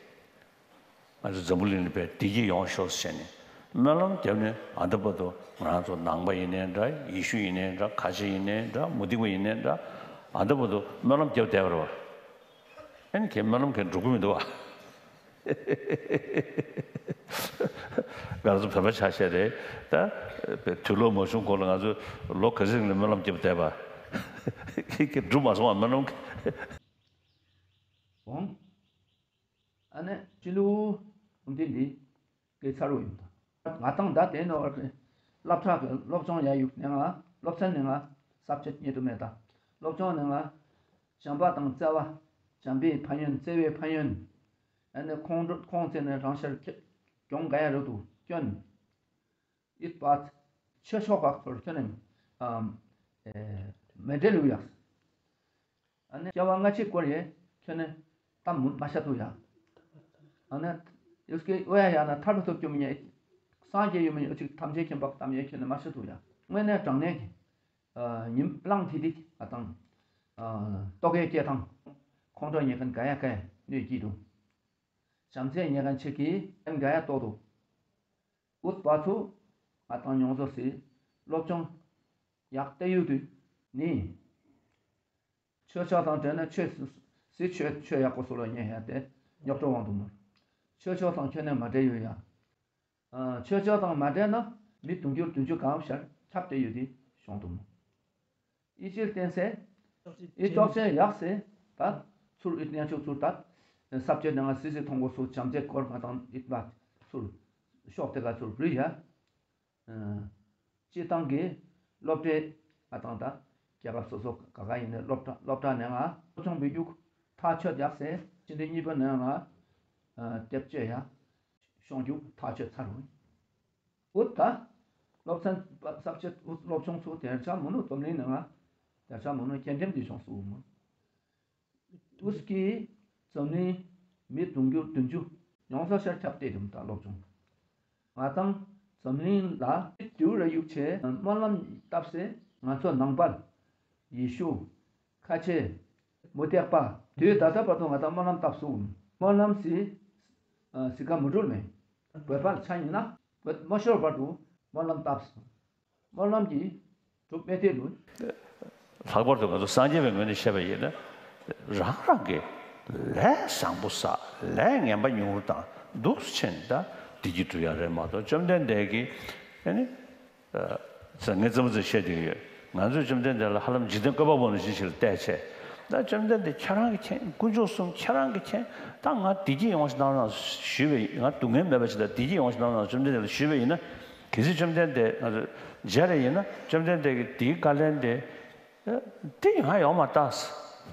ང་ཚོ་འཛམ་བུ་གླིང་ནས་དཔེ་བདེ་སྐྱིད་ཡོང་ཤོག་ཟེར་ནས་སྨོན་ལམ་བརྒྱབ་ནས་ཨ་ད་བར་དུ་ང་རང་ཚོ་ནང་པ་ཡིན་ནའི་འདྲ་ཡེ་ཤུ་ཡིན་ནའི་འདྲ་ཁ་ཆེ་ཡིན་ནའི་འདྲ་མུ་སྟེགས་པ་ཡིན་ནའི་འདྲ་ཨ་ད་བར་དུ་སྨོན་ལམ་བརྒྱབ་བསྡད་པ་རེད་བ། ཨ་ནི་ཁྱེད་སྨོན་ལམ་ཁྱེད་འགྲུབ་ཀྱི་མི་འདུག་བ། ང་ཚོ་བོད་པ་ཆ་ཤས་རེད་ད། དུས་ལོག་མ་བྱུང་གོང་ལ་ང་ཚོ་ལོ་ག་ཚོད་ལ་སྨོན་ལམ་བརྒྱབ་བསྡད་པ། ཁྱེད་ཁྱེད་འགྲུབ་མ་སོང་བ་སྨོན་ལམ། འོང་། ཨ་ནི་སྤྱི་ལུགས་འོན་ཏེ་འདི་སྐད་ཚར་བ་ཡོད་ད། ང་དང་ད་དེ་ནོ་སློབ་གྲྭ་གི་སློབ་སྦྱོང་ཡ་ཡུག་ནས་ང་སློབ་ཚན་ནས་ང་ས་བཅད་རྙེད་དུ་མེད་ད། སློབ་སྦྱོང་ནས་ང་བྱམས་པ་དང་བརྩེ་བ། བྱམས་པའི་ཕན་ཡོན། བརྩེ་བའི་ཕན་ཡོན། ཨ་ནི་ཁོང་ཁྲོ་ཁོང་ཚེ་ནས་རང་ཤར་ཁྱེད་གྱོང་ག་ཡ་རུ་དུ་སྐྱོན། ཨིད་པ། ཆོས་ཕྱོགས་ཁག་ཚོར་ཁྱོད་ནས་ཨམ་ཨེ་མེ་འབྲེལ་ཡོད་ཡག་ཨ་ནི་སྐྱེ་བ་སྔ་ཕྱི་སྐོར་ཡས་ཁྱོད་ནས་གཏམ་མ་བཤད་ཐུབ་ཡག་ཨ་ནི་ཡུས་ཀྱི་ཨོ་ཡ་ཡ་ན་ཐར་པ་ཐོབ་རྒྱུ་མི་ཉན། སངས་རྒྱས་ཡོད་མི་ཉན། ཨོ་ཅིག་ཐམས་ཅད་མཁྱེན་པ་གཏམ་ཡས་ཁྱོད་ནས་མ་བཤད་ཐུབ་ཡག་དངོས་གནས་དྲང་གནས་ཀྱི་ཨ་ཉིམ་གླང་ཐིག་ཐིག་ཨ་དང་ཨ་རྟོག་གེ་སྐྱེ་ཐང་ཁོང་ཁྲོ་ཉེ་མཁན་ག་ཡ་ག་ཡ་གནོད་ཀྱི་འདུག་བྱམས་བརྩེ་ཉེ་མཁན་ཆེ་གི་མཁན་ག་ཡ་རྟོག་འདུག་ཨུཏྤ་ཚུ་ང་དང་མྱོང་ཚོར་སི་སློབ་སྦྱོང་ཡག་བལྟ་ཡུལ་དུ་ནི། ཆོས་ཕྱོགས་དང་འབྲེལ་ན་ཆོས་སི་ཆོས་ཆོས་ཡག་པོ་སུ་ལ་ཉན་ཡ་དེ་རྙོག་དྲ་དབང་དུ་མོ། ཆོས་ཕྱོགས་དང་ཁྱོད་ནས་མ་འབྲེལ་ཡོད་ཡ། ཨ་ཆོས་ཕྱོགས་དང་མ་འབྲེལ་ན་མི་དུང་ཕྱུར་བདུན་ཅུ་གང་ཤར་ཁྱབ་བསྡད་ཡོད་དེ་གཞུང་དུ་མོ། ཨི་ཅིར་བསྟན་སེ། ཨི་ཅོག་ཆེན་ཡག་སེ། ད་ཚུར་ཨི་གནས་ཆོག་ཚུར་ད། ས་བཅད་ནང་སི་སི་མཐོང་གོ་སུ་བྱམས་བརྩེ་སྐོར་ང་དང་ཨི་བ་ཚུར། ཤོག་དེ་ག་ཚུར་བྲིས་ཡ། སྤྱི་བཏང་གི་སློབ་གྲྭའི་ང་དང་ད་རྒྱལ་ཁབ་སོ་སོ་ག་ག་ཡིན་ནའི་སློབ་གྲྭ་སློབ་གྲྭ་ནས་ང་སློབ་སྦྱོང་བི་རྒྱུག་ཐག་ཆོད་ཡག་སེ་ཕྱི་འབྲེལ་གཉིས་པ་ནས་ང་དེབ་སྤྱོད་ཡ་ཤོང་རྒྱུག་ཐག་ཆོད་ཚར་རུང་། འུ་ད། སློབ་ཚན་པ་ས་བཅད་འུ་སློབ་སྦྱོང་ཚུ་དེར་ཆ་མོ་ནུ་འཛམ་གླིང་ནང་ང་དེར་ཆ་མོ་ནུ་སྐྱེ་འགྲེམས་དེ་བྱུང་སུ་མོ། འུ་སྐྱི་འཛམ་གླིང་མི་དུང་ཕྱུར་བདུན་ཅུ་ཡོངས་ས་ཤར་ཁྱབ་བལྟས་དུམ་ད་སློབ་སྦྱོང་། ང་དང་འཛམ་གླིང་ལ་དེའུ་ར་ཡུག་ཆེ་སྨོན་ལམ་བཏབ་སེ་ང་ཚོ་ནང་པ་ཡེ་ཤུ། ཁ་ཆེ། མུ་སྟེགས་པ། དུས་ད་ལྟ་བར་དུ་ང་དང་སྨོན་ལམ་བཏབ་སུ། སྨོན་ལམ་སི། ཨ་སི་ཀ་མུ་འགྲུལ་མེ། བོད་པ་ལ་ཆ་ཡིན་ན། བོད་མ་ཤོར་བར་དུ་སྨོན་ལམ་བཏབ་སུ། སྨོན་ལམ་གྱི་གྲུབ་མེ་ཏེ་ལུ། ལྷག་པར་དུ་ང་ཚོ་སངས་རྒྱས་པའི་ངོས་ནས་བཤད་པ་ཡིན་ན། རང་རང་གི་ལས་བཟང་པོ་བསགས། ལས་ངན་པ་ཉུང་རུ་བཏང་། འདུག་ཕྱིན་ད་བདེ་སྐྱིད་སྒྲུབ་ཡ་རེད་མ་གཏོགས་བཅོམ་ལྡན་འདས་ཀྱིས་ཨ་ནི། ཟེར་ངས་རྩེད་མོ་རྩེ་བཤད་བསྡད་ཀྱི་ཡོད། ང་ཚོས་བཅོམ་ལྡན་འདས་ལ་ཧ་ལམ་འཇིག་རྟེན་བཀོད་པ་པོ་ནང་བཞིན་ཞིག་ལ་བལྟས་བྱས། ད་བཅོམ་ལྡན་འདས་ཁྱེད་རང་གིས་མཁྱེན། དཀོན་མཆོག་གསུམ་ཁྱེད་རང་གིས་མཁྱེན། ད་ང་བདེ་སྐྱིད་ཡོང་བ་ཞིག་གནང་རོགས་གནང་ཞུས་པས། ང་སྡུག་བསྔལ་མེད་པ་ཞིག་དང་བདེ་སྐྱིད་ཡོང་བ་ཞིག་གནང་རོགས་གནང་བཅོམ་ལྡན་འདས་ལ་ཞུས་པ་ཡིན་ན། གལ་སྲིད་བཅོམ་ལྡན་འདས་ང་ཚོ་མཇལ་རེ་ཡིན་ན། བཅོམ་ལྡན་འདས་ཀྱིས་དེའི་བཀའ་ལན་དེ། དེ་ང་ཡོང་མ་ལྟ།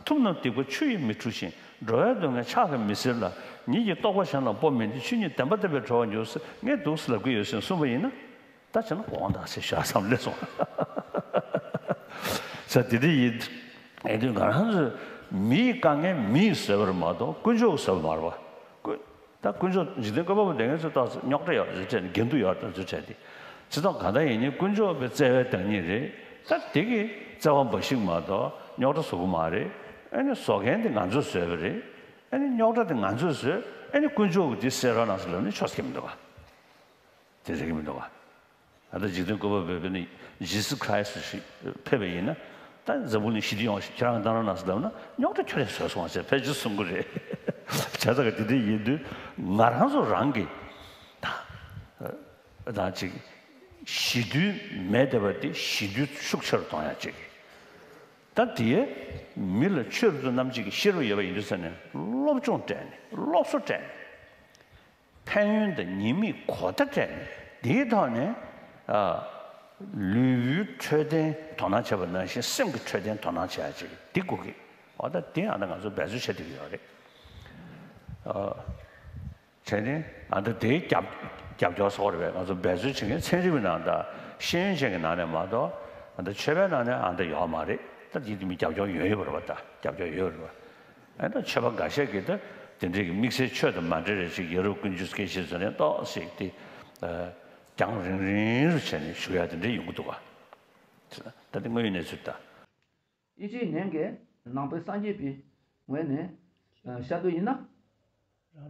ཐུབ་རྣམས་སྡིག་པ་ཆུ་ཡིས་མི་འཁྲུ་ཞིང་། འགྲོ་བའི་སྡུག་བསྔལ་ཕྱག་གིས་མི་སེལ་ལ། ཉིད་ཀྱི་རྟོགས་པ་གཞན་ལ་སྤོ་མིན་ཏེ། ཆོས་ཉིད་བདེན་པ་བསྟན་པས་གྲོལ་བར་འགྱུར་ཟེར་ངས་འདུག་སེ་ལབ་ཀྱི་ཡོད་ཟེར་གསུངས་པ་ཡིན་ན། ད་བྱས་ན་དགོངས་དག་ཟེར་ཞུ་བསམ་སླེབས་སོང་། ས་དེ་དེ་ཡིན། ཨེ་དུས་ང་རང་ཚོ་མིའི་དཀའ་ངལ་མིས་བཟོས་པར་མ་གཏོགས་དཀོན་མཆོག་གིས་བཟོས་པ་མ་རེད་པ། ད་དཀོན་མཆོག་འཇིག་རྟེན་བཀོད་པ་པོ་དེ་ངས་ཚོ་ཏོག་ཙམ་རྙོག་དྲ་ཡོད་རེད་དྲན། འགལ་འདུ་ཡོད་རེད་ཚོ་དྲན་ཏེ། ཚེ་ཐོག་གང་ལྟར་ཡིན་ནའི་དཀོན་མཆོག་པའི་བརྩེ་བའི་བདག་ཉིད་རེད། ད་དེ་གི་བརྩེ་བ་འབའ་ཞིག་མ་གཏོགས་རྙོག་དྲ་བཟོ་གི་མ་རེད། ཨ་ནི་བཟོ་མཁན་དེ་ང་ཚོས་བཟོས་པ་རེད། ཨ་ནི་རྙོག་དྲ་དེ་ང་ཚོས་བཟོས། ཨ་ནི་དཀོན་མཆོག་གིས་དེ་སེལ་རོགས་གནང་ཟེར་ལབ་ན་ཆོག་ས་གི་མི་འདུག་ག་དེ་རེད་གི་མི་འདུག་ག་ད་ལྟ་འཇིག་རྟེན་བཀོད་པ་པོ་ནི་ཇི་སུ་ཁ་ར་ཨིས་ཞིག་ཕེབས་པ་ཡིན་ན། ད་འཛམ་བུ་གླིང་ཞི་བདེ་ཡོང་བ་ཞིག་ཁྱེད་རང་གིས་གནང་རོགས་གནང་ཟེར་ལབ་ན་རྙོག་དྲ་ཁྱོན་ནས་བཟོས་སོང་བ་ཟེར་ཕལ་ཆེར་གསུང་གི་རེད། བྱས་ཙང་གི་དེ་འདྲ་ཡིན་དུས་ང་རང་ཚོ་རང་གིས་ད་ད་ཅིག་ཞི་དུལ་མེད་བསྡད་པ་དེ་ཞི་དུལ་ཤུགས་ཆེ་རུ་གཏོང་ཡ་ཅིག་ད་དེ་མི་ལ་ཆོས་རབ་ཏུ་རྣམ་འབྱེད་ཀྱི་ཤེས་རབ་ཡོད་པ་ཡིན་དུས་ཟེར་ནས་སློབ་སྦྱོང་སྤྲད་ནས་སློབ་གསོ་སྤྲད་ནས། ཕན་ཡོན་དང་ཉེས་དམིགས་གོ་བརྡ་སྤྲད་ནས་དེའི་ཐོག་ནས་ཨ་ལུས་པོའི་འཕྲོད་བསྟེན་དོ་སྣང་བྱས་པ་ནང་བཞིན་སེམས་ཀྱི་འཕྲོད་བསྟེན་དོ་སྣང་བྱེད་ཡ་ཅིག་འདི་དགོས་ཀྱི། འོ་ད་དེ་ཨ་ད་ང་ཚོ་འབད་རྩོལ་བྱེད་བསྡད་ཀྱི་ཡོད་རེད། ཨ་བྱས་ནས་ཨ་ད་དེའི་རྒྱབ་རྒྱབ་སྐྱོར་སོགས་རེད་པས། ང་ཚོ་འབད་རྩོལ་བྱེད་མཁན་ཚན་རིག་པའི་ནང་དང་ཤེས་ཡོན་ཅན་གྱི་ནང་ནས་མ་གཏོགས་ཨ་ད་ཆོས་པའི་ནང་ནས་ཨ་ད་ཡོད་མ་རེད། ད་དེ་དེ་མི་རྒྱབ་སྐྱོར་ཡོད་ཡོད་པ་རེད་པ། ད་རྒྱབ་སྐྱོར་ཡོད་རེད་པ། ཨ་ད་ཆོས་པ་འགའ་ཤས་ཀྱིས་ད་དེ་འདྲའི་གི་དམིགས་བསལ་ཆོས་དང་མ་འབྲེལ་རེ་ཅིག་ཡ་རབས་ཀུན་སྤྱོད་སྐད་ཆ་ཟེར་ནས་ཏོག་ཙམ་དེ་ཨ་རྒྱང་རིང་རིང་རུ་བྱས་ནས་ཞུ་ཡ་དེ་འདྲ་ཡོང་གི་འདུག་ག་ད་དེ་དངོས་ཡོད་གནས་ཚུལ་ད། ཨི་ཅིའི་ནན་གྱིས་ནང་པའི་སངས་རྒྱས་པའི་ངོས་ནས་ཨ་བཤད་དུ་ཡིན་ན།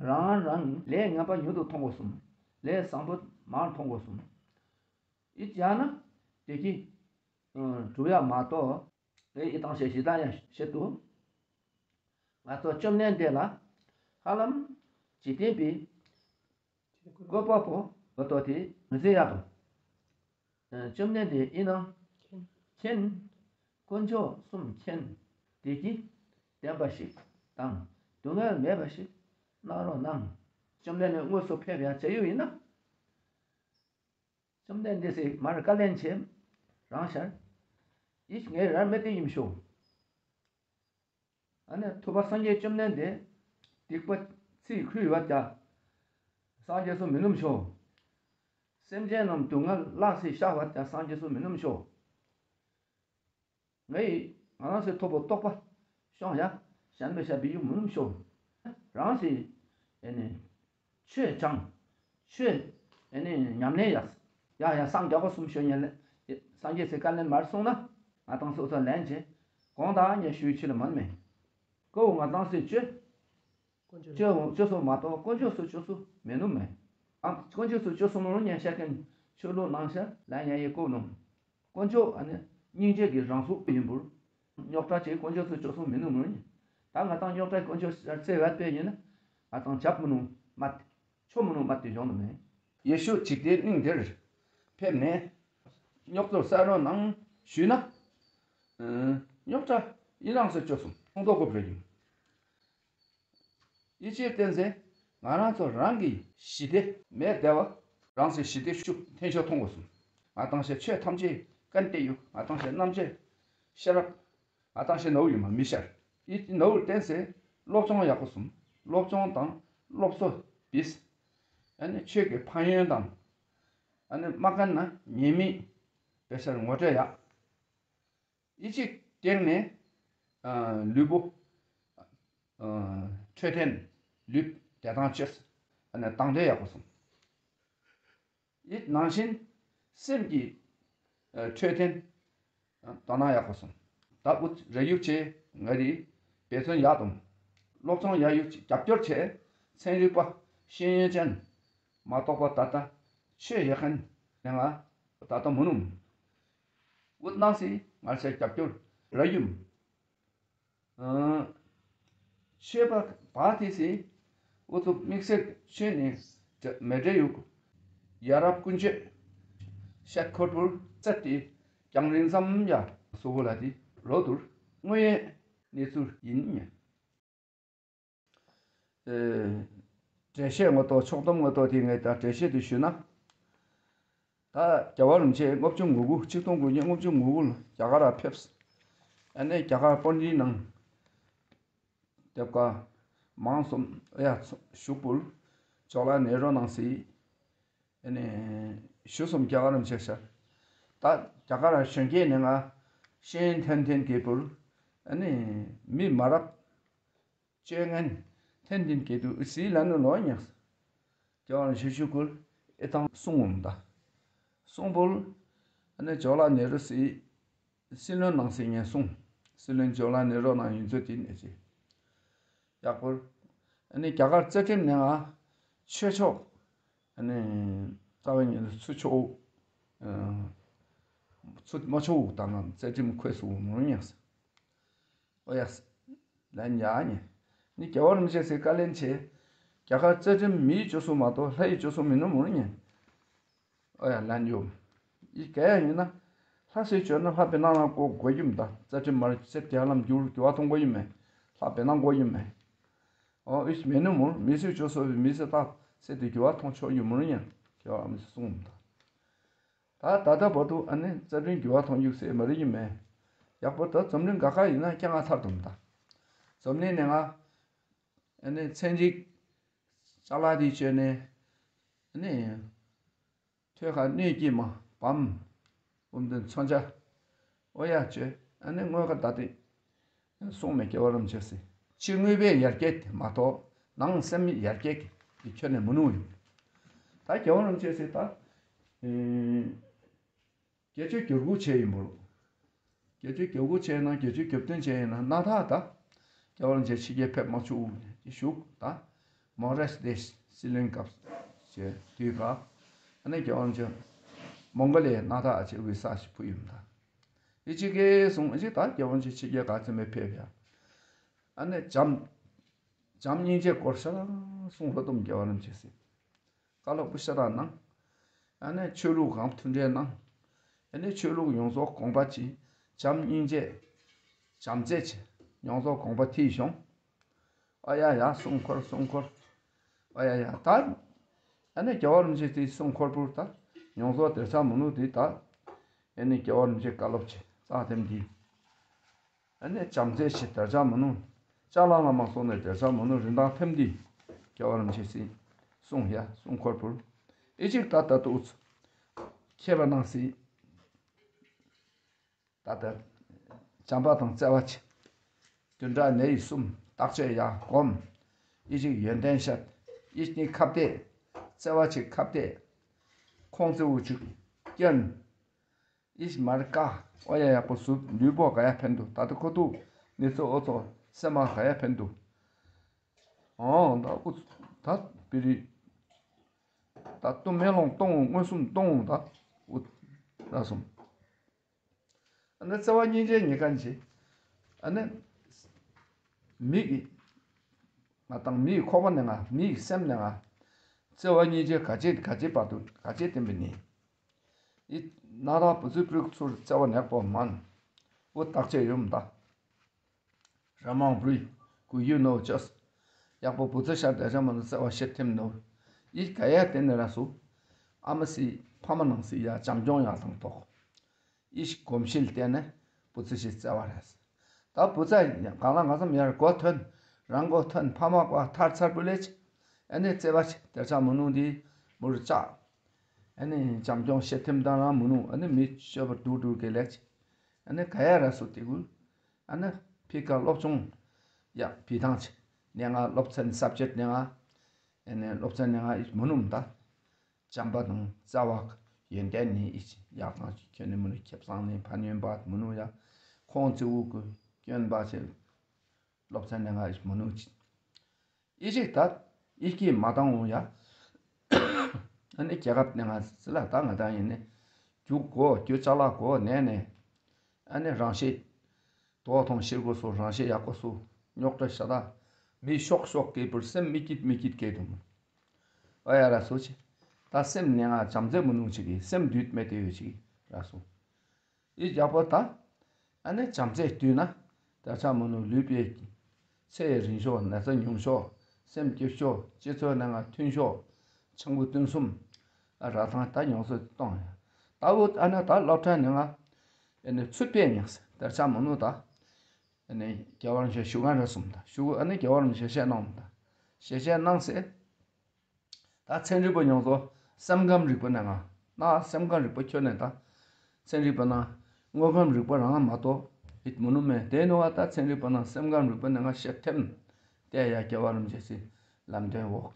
རང་རང་ལས་ངན་པ་ཉུང་དུ་མཐོང་དགོས་གསུངས། ལས་བཟང་པོ་མང་མཐོང་དགོས་གསུངས། ཨི་ཅི་ཡང་ན་དེ་གི་སྒྲུབ་ཡ་མ་གཏོགས་ཨེ་ཨི་དང་ཞེས་ཞེ་དྲག་ཡང་བཤད་དུ། ང་ཚོ་བཅོམ་ལྡན་འདས་ལ་ཧ་ལམ་འཇིག་རྟེན་པའི་བཀོད་པ་པོ་མ་གཏོགས་དེ་མི་ཟེར་ཡ་དང་། བཅོམ་ལྡན་འདས་ཨི་ནང་མཁྱེན། དཀོན་མཆོག་གསུམ་མཁྱེན། དེ་གི་ ལྡན་པ་ཞིག་དང་སྡུག་བསྔལ་མེད་པ་ཞིག་གནང་རོགས་གནང་། བཅོམ་ལྡན་འདས་དངོས་སུ་ཕེབས་ཡ་བྱ་ཡུལ་ཡིན་ན། བཅོམ་ལྡན་འདས་སེ་མར་བཀའ་ལན་བྱེད་རང་ཤར། ཡིད་ངའི་རར་མེད་དེ་ཡིན་ཤོག་ཨ་ནི་ཐུབ་པ་སངས་རྒྱས་བཅོམ་ལྡན་འདས་སྡིག་པ་ཚིག་ཁུ་ཡོད་ཀྱང་སངས་རྒྱས་སུ་མི་ནུམ་ཤོག་སེམས་ཅན་རྣམས་སྡུག་བསྔལ་ལ་སེ་བཤགས་པ་ཀྱང་སངས་རྒྱས་སུ་མི་ནུམ་ཤོག་ངའི་ང་རང་སེ་ཐོབ་པོ་རྟོགས་པ་ཤོང་ཡ་གཞན་པའི་ཞབས་པའི་ཡུག་མི་ནུམ་ཤོག་རང་སེ་ཨེ་ནི་ཆོས་སྦྱང་། ཆོས་ཨེ་ནི་ཉམས་ལེན་ཡ། ཡ་ཡ་སངས་རྒྱས་པ་གསུམ་ཤོད་ཉན་ལེ། སངས་རྒྱས་སེ་བཀའ་ལན་མར་གསུངས་ན་ང་དང་སོ་སོ་ལན་བྱེད། དགོངས་དག་ཉེ་ཞུའི་ཕྱི་ལ་མན་མེད། ཀོ་ང་དང་སེ་བཅོས། བཅོས་བཅོས་སུ་མ་གཏོགས་དཀོན་མཆོག་སུ་བཅོས་སུ་མེད་ནུ་མེད། ཨ་དཀོན་མཆོག་སུ་བཅོས་སུ་མི་རུང་ཉན་ཤ་ཀན་ཆོས་ལུགས་ནང་ཤ་ལན་ཉན་ཡེ་ཀོ་ནུ། དཀོན་མཆོག་ཨ་ནི་སྙིང་རྗེ་གི་རང་གཟུགས་ཡིན་པུར། རྙོག་དྲ་ཅིག་དཀོན་མཆོག་སུ་བཅོས་སུ་མི་ནུ་མི་རུང་ཉན། ད་ང་དང་རྙོག་དྲ་དཀོན་མཆོག་སར་བརྩེ་བ་དཔེ་ཡིན་ན་ང་དང་བྱབ་མི་ནུ་མ་ཏི། ཆོ་མི་ནུ་མ་ཏི་གཞོང་ནུ་མེད། ཡེ་ཤུ་འཇིག་རྟེན་གླིང་འདིར་ཕེབས་ནས་རྙོག་དྲ་སེལ་རོགས་གནང་ཞུས་ན། རྙོག་དྲ་ཡི་རངས་སུ་བཅོས་སུ་ཁོང་ཏོག་གོ་བར་ཡིན། ཡིད་ཆེས་བརྟན་ཚེ་ང་རང་ཚོ་རང་གི་ཞི་བདེ་མེད་བདེ་བ་རང་སེ་ཞི་བདེ་ཤུགས་འཐེན་ཤོག་མཐོང་དགོས་སོང་། ང་དང་ཞེ་ཆོས་ཐམས་ཅད་ཀན་ཏེ་ཡུག་ང་དང་ཞེ་རྣམ་ཅེ་ཤེས་རབ་ང་དང་ཞེ་ནོ་ཡུ་མ་མི་ཤར། ཡིད་ནོ་ཡུ་བརྟན་ཚེ་སློབ་སྦྱོང་ཡག་པོ་སོང་། སློབ་སྦྱོང་དང་སློབ་གསོ་བིས། ཨ་ནི་ཆོས་ཀྱི་ཕན་ཡོན་དང་ཨ་ནི་མ་ཀན་ན་ཉེས་དམིགས་དཔེ་ཤར་ངོ་སྤྲོད་ཡག་ཡིད་ཆེས་བརྟན་ནས་ལུས་པོ་འཕྲོད་བསྟེན་ལུས་བདེ་ཐང་ཆེས་དང་དེ་ཡག་པོ་སོང་། ཡིད་ནང་བཞིན་སེམས་ཀྱི་འཕྲོད་བསྟེན་དོ་སྣང་ཡག་པོ་སོང་། ད་འུ་རེ་ཡུག་ཆེ་ང་རི་འབད་བརྩོན་ཡག་དང་སློབ་སྦྱོང་ཡག་ཡུག་རྒྱབ་སྐྱོར་ཆེ་ཚན་རིག་པ་ཤེས་ཡོན་ཅན་མ་གཏོགས་པ་ད་ལྟ་ཆོས་ཡག་མཁན་ནས་ང་ད་ལྟ་མུ་ནུམ། འུ་ནང་སི་ང་ཚེ་རྒྱབ་སྐྱོར་ར་ཡུམ། ཆོས་པ་བ་དེ་སི་འུ་ཚུགས་དམིགས་བསལ་ཆོས་ནི་མེ་འདྲེ་ཡུག་ཡ་རབས་ཀུན་སྤྱོད་ཤད་ཁོར་པུར་རྩད་དེ་རྒྱང་རིང་ཙམ་ཡ་སོ་བོ་ལ་དེ་རོ་དུར་དངོས་ཡོད་གནས་ཚུལ་ཡིན། འགྲེལ་བཤད་ངོ་ཏོ་ཕྱོགས་བསྡོམས་ངོ་ཏོ་དེ་ངས་ད་འགྲེལ་བཤད་དུ་ཞུས་ན། ད་རྒྱལ་བ་རིན་པོ་ཆེ་ལྔ་བཅུ་ང་དགུ་ཆིག་སྟོང་དགུ་བརྒྱ་ལྔ་བཅུ་ང་དགུ་ལ་རྒྱ་གར་ཕེབས། ཨ་ནེ་རྒྱ་གར་པོན་ཌི་ནང་དེབ་ཀ་མང་སོམ་ཨ་ཡ་བཞུགས་པུར་ཇོ་ལ་ནེ་རོ་ནང་སི་ཨ་ནེ་ཞུ་སོམ་རྒྱ་གར་རིན་པོ་ཆེ་ཤར། ད་རྒྱ་གར་གཞོན་སྐྱེས་ནས་ང་ཤེས་ཡོན་ཐན་ཐན་གྱི་པུར་ཨ་ནེ་མི་མ་རབས། སྤྱོད་ངན་ཐན་ཐིན་གྱི་དུ་ཨི་སི་ལ་ནུ་ལོ་ཉགས། ཇོ་ལ་ཤུ་ཤུ་ཀུར་ཨི་ཐང་སུང་འོང་ད། སུང་པོལ། ཨ་ནི་ཇོ་ལ་ནེ་རུ་སི་སི་ལོན་ནང་སི་ངན་སུང་། སི་ལོན་ཇོ་ལ་ནེ་རོ་ནང་ཡིན་ཚུལ་དེ་ནས་ཅི། ཡག་པོར། ཨ་ནི་རྒྱ་གར་རྩ་ཁྲིམས་ནས་ང་ཆོས་ཕྱོགས། ཨ་ནི་རྩ་བའི་ཉིན་ཚུ་ཆོག་ཚུ་མ་ཆོག་དང་ང་རྩ་ཁྲིམས་ཁོས་སུ་མོ་ཉགས། ཨོ་ཡ། ལན་ཡ་ཉེ། ནི་རྒྱལ་བ་རིན་པོ་ཆེ་སི་བཀའ་ལན་ཆེ། རྒྱ་གར་རྩ་ཁྲིམས་མིའི་སྤྱོད་སྲོལ་མ་གཏོགས་ལྷ་ཡི་སྤྱོད་སྲོལ་མིན་ནོ་མུར་ཉེ། ཨོ་ཡ་ལན་ཡོ། ཡི་ག་ཡ་ཡིན་ན། ལྷ་སྲས་སྤྱོད་ན་ལྷ་བེ་ནང་ལ་གོ་དགོས་ཡིན་ད། རྩ་ཁྲིམས་མར་ཚེ་རྒྱ་ལམ་འགྱུར་འགྱུར་བ་གཏོང་དགོས་ཡིན་མེ། ལྷ་བེ་ནང་དགོས་ཡིན་མེ། ཨོ་ཨིས་མེ་ནུ་མུར་མི་སྲིད་སྤྱོད་སྲོལ་བའི་མི་སྲིད་ད་ཚེ་དེ་འགྱུར་བ་གཏོང་ཆོག་ཡིན་མུར་ཉེ། རྒྱལ་བ་རིན་པོ་ཆེ་གསུངས་ད། ད་ད་ལྟ་བར་དུ་ཨ་ནི་རྩ་ཁྲིམས་འགྱུར་བ་གཏོང་རྒྱུ་སེ་མ་རེད་ཡིན་མེད། ཡག་པོ་ད་འཛམ་གླིང་ག་ག་ཡིན་ན་སྐྱ་ང་ཚར་དུ་མི་ད། འཛམ་གླིང་ནས་ང་ཨ་ནི་ཚན་རིག་ཅ་ལག་དེ་བཅོས་ནས་ཨ་ནི་ཐོད་ཁ་སྣོད་ཀྱི་མ་བམ་འུམ་དེ་མཚོན་ཆ་ཨོ་ཡ་བཅོས་ཨ་ནི་དངོས་ཁ་ད་དེ། གསུངས་མེད་རྒྱལ་བ་རིན་པོ་ཆེ་སི། ཕྱི་དངོས་པོའི་ཡར་རྒྱས་དེ་མ་གཏོགས་ནང་སེམས་ཡར་རྒྱས་ཀྱི་ཁྱོན་ནས་མི་ནུས་ཡོད། ད་རྒྱལ་བ་རིན་པོ་ཆེ་སི་ད། བརྒྱད་ཅུ་གྱ་དགུ་བྱས་ཡིན་པོ། བརྒྱད་ཅུ་གྱ་དགུ་བྱས་ན་བརྒྱད་ཅུ་གྱ་བདུན་བྱས་ཡིན་ན་སྣ་ཐག་ད། རྒྱལ་བ་རིན་པོ་ཆེ་ཕྱི་རྒྱལ་ཕེབས་མ་བཅུག་ཅེས་ཞུགས་ད། མོ་རེས་དེ་སྲིད་བློན་སྐབས་བྱས་དུས་ཁ། ཨ་ནི་རྒྱལ་བ་རིན་པོ་ཆེ་མོང་གོ་ལི་ཡའི་སྣ་ཐག་ཨ་ཆེ་བི་ས་ཞིག་ཕུལ་ཡིན་ད། ཨི་ཅི་གེ་སོང་ཨི་ཅི་ད་རྒྱལ་བ་རིན་པོ་ཆེ་ཕྱི་རྒྱལ་ག་ཚོད་མེད་ཕེབས་ཡ། ཨ་ནི་བྱམས། བྱམས་སྙིང་རྗེ་སྐོར་ཤ་སྟག་གསུང་ལྷོ་ཏོམ་རྒྱལ་བ་རིན་པོ་ཆེ་སྲིད། བཀའ་སློབ་པོ་ཤ་སྟག་གནང་། ཨ་ནི་ཆོས་ལུགས་གང་མཐུན་འབྲེལ་གནང་། ཨ་ནི་ཆོས་ལུགས་ཡོངས་རྫོགས་དགོངས་པ་ཅི། བྱམས་སྙིང་རྗེ། བྱམས་བརྩེ་ཆེ། མྱོང་ཚོར་དགོངས་པ་ཐིག་བྱུང་། ཨ་ཡ་ཡ་གསུང་འཁོར་གསུང་འཁོར། ཨ་ཡ་ཡ་ད། ཨ་ནི་རྒྱལ་བ་རིན་པོ་ཆེ་དེའི་གསུང་འཁོར་པོར་ད། མྱོང་ཚོར་གདུལ་བྱ་མི་ནུབ་དེ་ད། ཨ་ནི་རྒྱལ་བ་རིན་པོ་ཆེ་བཀའ་སློབ་ཆེ་རྩ་ཐེམ་དེ། ཨ་ནི་བྱམས་བརྩེ་ཆེ་གདུལ་བྱ་མི་ནུབ། ཅ་ལག་ལ་མ་སོང་ནས་གདུལ་བྱ་མི་ནུབ་རིན་ཐང་ཐེམ་དེ། རྒྱལ་བ་རིན་པོ་ཆེ་སྲིད་གསུང་ཡ་གསུང་འཁོར་པོར། ཨི་ཅིག་ད་ད་དུ་ཨུ་ཚུ། མཁས་པ་རྣམས་སྲིད། ད་ལྟ། བྱམས་པ་དང་བརྩེ་བ་ཆེ། བདུན་ཕྲག་ནད་ཡིག་གསུམ་བརྟག་དཔྱད་ཡག་སྒོམ། ཡིད་ཅིག་ཡོན་ཏན་བཤད། ཡིད་གཉིས་ཁ་གཏད། བརྩེ་བ་ཆེ་ཁ་གཏད། ཁོང་བརྩེ་བོ་ཆུ་སྐྱོན། ཡིད་མར་ཀ་ཨོ་ཡ་ཡག་པོ་བཟུབ་ལུས་པོ་ག་ཡ་ཕན་འདུག་ད་ལྟ་ཁོ་ཐུག་ནི་ཚོ་ཨོ་ཚོ་སེ་མ་ག་ཡ་ཕན་འདུག་ཨོ་ད་ཨུ་ད་པི་རི། ད་ལྟོ་མེ་ལོང་གཏོང་མངོན་སུམ་གཏོང་ད་ཨུ་ད་སོང་། ཨ་ནི་བརྩེ་བ་སྙིང་རྗེ་ཉེ་གན་ཆེ། ཨ་ནི། མི་གི། ང་དང་མི་ཡི་ཁོག་པ་ནས་ང་མི་ཡི་སེམས་ནས་ང་། བརྩེ་བ་སྙིང་རྗེ་ག་ཅེ་ག་ཅེ་བར་དུ་ག་ཅེ་བསྟན་པའི་ནི། ཨི། ན་རག་བུ་ཚུ་པྲུག་ཚུར་བརྩེ་བ་ནག་པོ་མན། འུ་བརྟག་དཔྱད་ཡོད་མ་ད། ར་མང་བྲུས་གུ་ཡུ་ནོ་ཅོས། ཡག་པོ་བུ་ཚུ་ཤར་དེ་ར་མ་ནོ་བརྩེ་བ་ཤེར་ཐེམ་ནོ། ཨི་ག་ཡ་དེ་ནི་ར་སུ། ཨ་མ་སི་ཕ་མ་ནང་སི་ཡ་བྱམས་སྐྱོང་ཡག་དང་ཐོག་ཨི་ཞིག་གོམས་གཤིས་བརྟེན་ནས་བུ་ཚ་ཞིག་བརྩེ་བ་རེད། ད་བུ་ཚ་གང་ལ་གང་འཚམ་ཡར་གོ་ཐོན། རང་གོ་ཐོན་ཕ་མ་གོ་ཐར་ཚར་བུ་ལེ་ཆེ། ཨ་ནི་བརྩེ་བ་ཆེ་དེར་ཆ་མུ་ནུ་འདི་མུར་བཅག་ཨ་ནི་བྱམས་སྐྱོང་ཤེས་ཐེམ་དང་རང་མུ་ནུ་ཨ་ནི་མི་སྤྱོད་པ་སྡུག་སྡུག་གི་ལེ་ཆེ། ཨ་ནི་ག་ཡ་ར་སུ་དེ་གུ། ཨ་ནི་ཕི་ཀ་སློབ་སྦྱོང་ཡག་ཕི་ཐང་ཆེ། ནས་ང་སློབ་ཚན་སབ་ཇེག་ནས་ང་། ཨ་ནི་སློབ་ཚན་ནས་ང་ཨིས་མུ་ནུ་མ་ད། བྱམས་པ་དང་བརྩེ་བ་ཡོན་ཏན་ནི་ཨི་ཅི་ཡག་ཐང་ཅིག་ཁྱོད་ནི་མི་ནུ་ཁེབས་སང་ནི་ཕན་ཡོན་པ་མི་ནུ་ཡ། ཁོང་ཚེ་འུ་གུ་སྐྱོན་པ་ཆེ། སློབ་ཚན་ནི་ང་ཨི་ཅི་མི་ནུ་ཅི། ཨི་ཅིག་ད་ཨི་ཀི་མ་བཏང་འོང་ཡ། ཨ་ནི་རྒྱལ་ཁབ་ནི་ང་ཟི་ལ་ད་ང་ད་ཡིན་ནི། རྒྱུ་གོ་རྒྱུ་ཅ་ལག་གོ་ནས་ནས། ཨ་ནི་རང་ཤེས། དོ་ཐོང་ཤེར་གོ་སོ་རང་ཤེས་ཡག་གོ་སོ། རྙོག་དྲ་ཤ་ད། མི་ཤོག་ཤོག་གེ་པུར་སེམས་མི་སྐྱིད་མི་སྐྱིད་གེ་དུ། ཨ་ཡ་ར་སོ་ཆེ། ད་སེམས་ནས་ང་བྱམས་བརྩེ་མི་ནུ་ཅིག་གི་སེམས་འདུས་མེད་དེ་ཡོད་ཅིག་ར་སོ། ཨི་རྒྱག་པོ་ད། ཨ་ནི་བྱམས་བརྩེ་བསྡུས་ན། ད་ཆ་མི་ནུ་ལུས་པའི། ཚེ་རིང་ཤོག་ན་ཚ་ཉུང་ཤོག་སེམས་སྐྱིད་ཤོག་སྤྱི་ཚོགས་ནང་ང་མཐུན་ཤོག་ཆང་བུ་བདུན་གསུམ། ཨ་ར་ཐང་ད་ཉོ་སོ་གཏོང་ཡ། ད་འུ་ཨ་ན་ད་སློབ་གྲྭ་ནང་ང་། ཨ་ནི་ཚུད་པའི་ཉག་སེ་ད་ཆ་མི་ནུ་ད། ཨ་ནི་རྒྱལ་བ་རིན་པོ་ཆེ་ཞུ་གང་རེ་གསུངས་དང་ཞུ་ཨ་ནི་རྒྱལ་བ་རིན་པོ་ཆེ་བཤད་གནང་དང་། ཞལ་བཤད་གནང་ཟེར། ད་ཚན་རིག་པ་ཡོངས་རྫོགས་སེམས་ཁམས་རིག་པ་ནས་ང་ན་སེམས་ཁམས་རིག་པ་ཁྱོད་ནས་ད། ཚན་རིག་པ་ན་དངོས་ཁམས་རིག་པ་རང་མ་གཏོགས་ཡིད་མི་ནུ་མེད་དེ་ནོ་བ་ད་ཚན་རིག་པ་ན་སེམས་ཁམས་རིག་པ་ནས་ང་ཤེར་ཐེམ། དེ་ཡ་རྒྱལ་བ་རིན་པོ་ཆེ་སི་ལམ་སྟོན་འོག་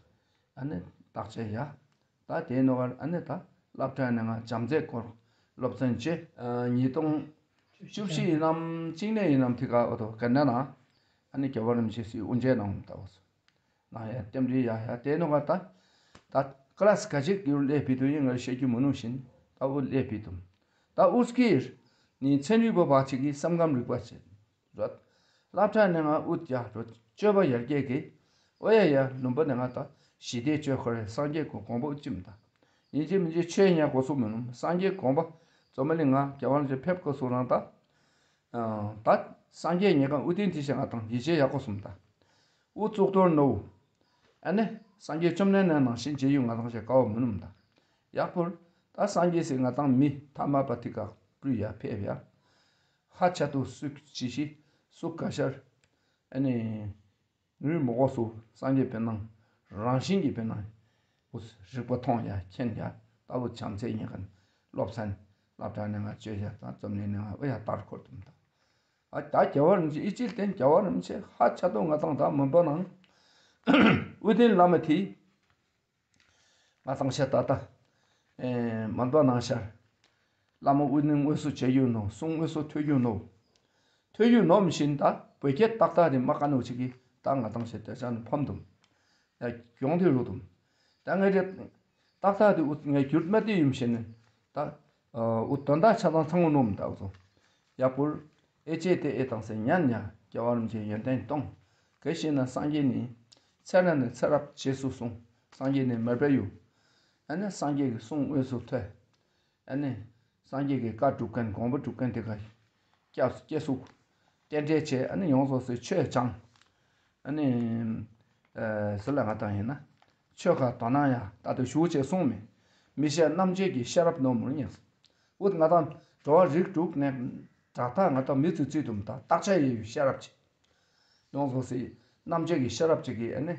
ཨ་ནི་བརྟག་དཔྱད་ཡ། ད་དེའི་ནང་ང་ཨ་ནི་ད་སློབ་གྲྭ་ནས་ང་བྱམས་བརྩེ་སྐོར་སློབ་ཚན་བཅུ། ཉིས་སྟོང་བཅུ་བཞི་ཡིན་ནམ་གཅིག་ནས་ཡིན་ནམ་དེ་ག་འོ་དོ་ག་ནས་ན་ཨ་ནི་རྒྱལ་བ་རིན་པོ་ཆེ་སི་དབུ་འབྱེད་གནང་ད་འོ་སོ། ན་ཡ་རྟེན་འབྲེལ་ཡ་ཡ་དེའི་ནང་ང་ད་ད་ཀ་ལ་སི་ག་ཅིག་ཡུར་ལས་བི་དུ་ཡིན་ངར་བཤད་རྒྱུ་མི་ནུ་བཞིན་ད་འོ་ལས་བི་དུ་ད་འུ་སྐིར་ནི་ཚན་རིག་པ་བ་ཅིག་གི་སེམས་ཁམས་རིག་པ་བྱེད། རོད། སློབ་གྲྭ་ནས་ང་ཨུད་ཡ་རོད་སྤྱོད་པ་ཡར་རྒྱས་ཀྱི། ཨོ་ཡ་ཡ་ལུང་པ་ནས་ང་ད་ཞི་བདེ་སྤྱོད་ཁོ་རེ་སངས་རྒྱས་ཀྱི་དགོངས་པ་ཨུད་ཅིམ་ད། ཡིན་གཅིག་མིན་གཅིག་ཆོས་ཉག་གོ་སུ་མི་ནུམ་སངས་རྒྱས་དགོངས་པ་རྩོམ་མ་ལི་ང་རྒྱལ་བ་རིན་པོ་ཆེ་ཕེབས་གོ་སུ་རང་ད། ད་སངས་རྒྱས་ཉེ་གང་ཨུ་ཏིན་དི་ཤ་ང་དང་ཡིད་ཆེས་ཡག་གོ་སུམ་ད། ཨུ་གཙུག་ཏོར་ནོ། ཨ་ནི་སངས་རྒྱས་བཅོམ་ལྡན་འདས་ནང་བཞིན་བྱེད་ཡུལ་ང་དང་ཞེས་དཀའ་བ་མི་ནུམ་ད། ཡག་པོར་ད་སངས་རྒྱས་སི་ང་དང་མི་ཐ་མ་པ་ཐི་ཀ་སྤྲུལ་ཡ་ཕེབས་ཡ། ཧ་ཆ་ཏུ་སུ་ཅི་ཤི་སུ་ག་ཤར། ཨ་ནི། ངུས་མོ་གོ་སུ་སངས་རྒྱས་པའི་ནང་རང་བཞིན་གྱི་པའི་ནང་། འུ་རིག་པ་མཐོང་ཡ་མཁྱེན་ཡ་ལྟ་བུ་བྱམས་བརྩེ་ཉེ་གན་སློབ་ཚན་སློབ་གྲྭ་ནས་ང་བཅོས་ཡ་དང་རྩོམ་ལེན་ནས་ང་ཨོ་ཡ་ལྟར་འཁོར་དུམ་ད། ཨ་ད་རྒྱལ་བ་རིན་ཆེ་ཨི་ཅིལ་ཏེན་རྒྱལ་བ་རིན་ཆེ་ཧ་ཆ་ཏུ་ང་དང་ད་མུན་པ་ནང་། ཨུ་ཏིན་བླ་མ་དེ། ང་ཚང་ཤ་ད་ལྟ། ཨེ་མ་འདོ་ནང་ཤར། བླ་མ་དབུ་ནི་དངོས་སུ་བྱེད་ཡུལ་ནོ་གསུང་དངོས་སུ་ཐོས་རྒྱུ་ནོ། ཐོས་རྒྱུ་ནོ་མི་ཤིན་ད་བོད་སྐད་ཏག་ཏག་དེ་མ་ཀ་ནོ་ཅིག་གིས་ད་ང་ཚང་ཤ་དེ་ཤ་ནི་ཕམ་དུམ། ཡ་གྱོང་དེ་རུ་དུམ། ད་ངས་རེད། ཏག་ཏག་དེ་ཨུ་ངས་གྱུར་མ་དེ་ཡུམ་ཤེ་ནི། ད་ཨུ་དོན་དག་ཆ་ཚང་ཚང་མོ་ནོ་མི་ད་ཨུ་ཚོ། ཡག་པོར། ཨེ་ཅེ་དེ་ཨེ་དང་སེ་ཉན་ཉ་རྒྱལ་བ་རིན་ཆེན་ཡོན་ཏན་གཏོང་། གལ་ཤེ་ན་སངས་རྒྱས་ནི། ཚེ་རབས་ནས་ཚེ་རབས་རྗེས་སུ་བཟུང་། སངས་རྒྱས་ནི་མར་པ་ཡུ། ཨ་ནི་སངས་རྒྱས་ཀྱི་གསུང་དངོས་སུ་ཐོས། ཨ་ནི། སངས་རྒྱས་ཀྱི་བཀའ་སྒྲུབ་མཁན་དགོངས་པ་སྒྲུབ་མཁན་དེ་ག་སྐྱབས་སྐྱེ་སུ། རྟེན་འབྲེལ་བྱས། ཨ་ནི་ཡོངས་སུ་ཟེར་ཆོས་སྦྱངས། ཨ་ནི་ཟེར་ལ་ང་དང་ཡིན་ན་ཆོས་ཁ་དོ་སྣང་ཡང་ད་དུ་ཞུ་བྱས་གསུངས་མེད། མི་ཤེས་རྣམ་འབྱེད་ཀྱི་ཤེས་རབ་རྣོ་མུར་ཉལ། འོ་ང་དང་འགྲོ་བ་རིགས་དྲུག་ནས་དྲག་མཐའ་ང་དང་མི་ཚུལ་ཚུལ་དུ་མཐའ་བརྟག་དཔྱད་ཡོད་ཡོད་ཤེས་རབ་ཅིག་ཡོངས་སུ་ཟེར་རྣམ་འབྱེད་ཀྱི་ཤེས་རབ་ཅིག་གིས་ཨ་ནི་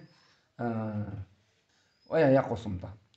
ཨ་ཡང་ཡག་པོ་གསུངས་དང་།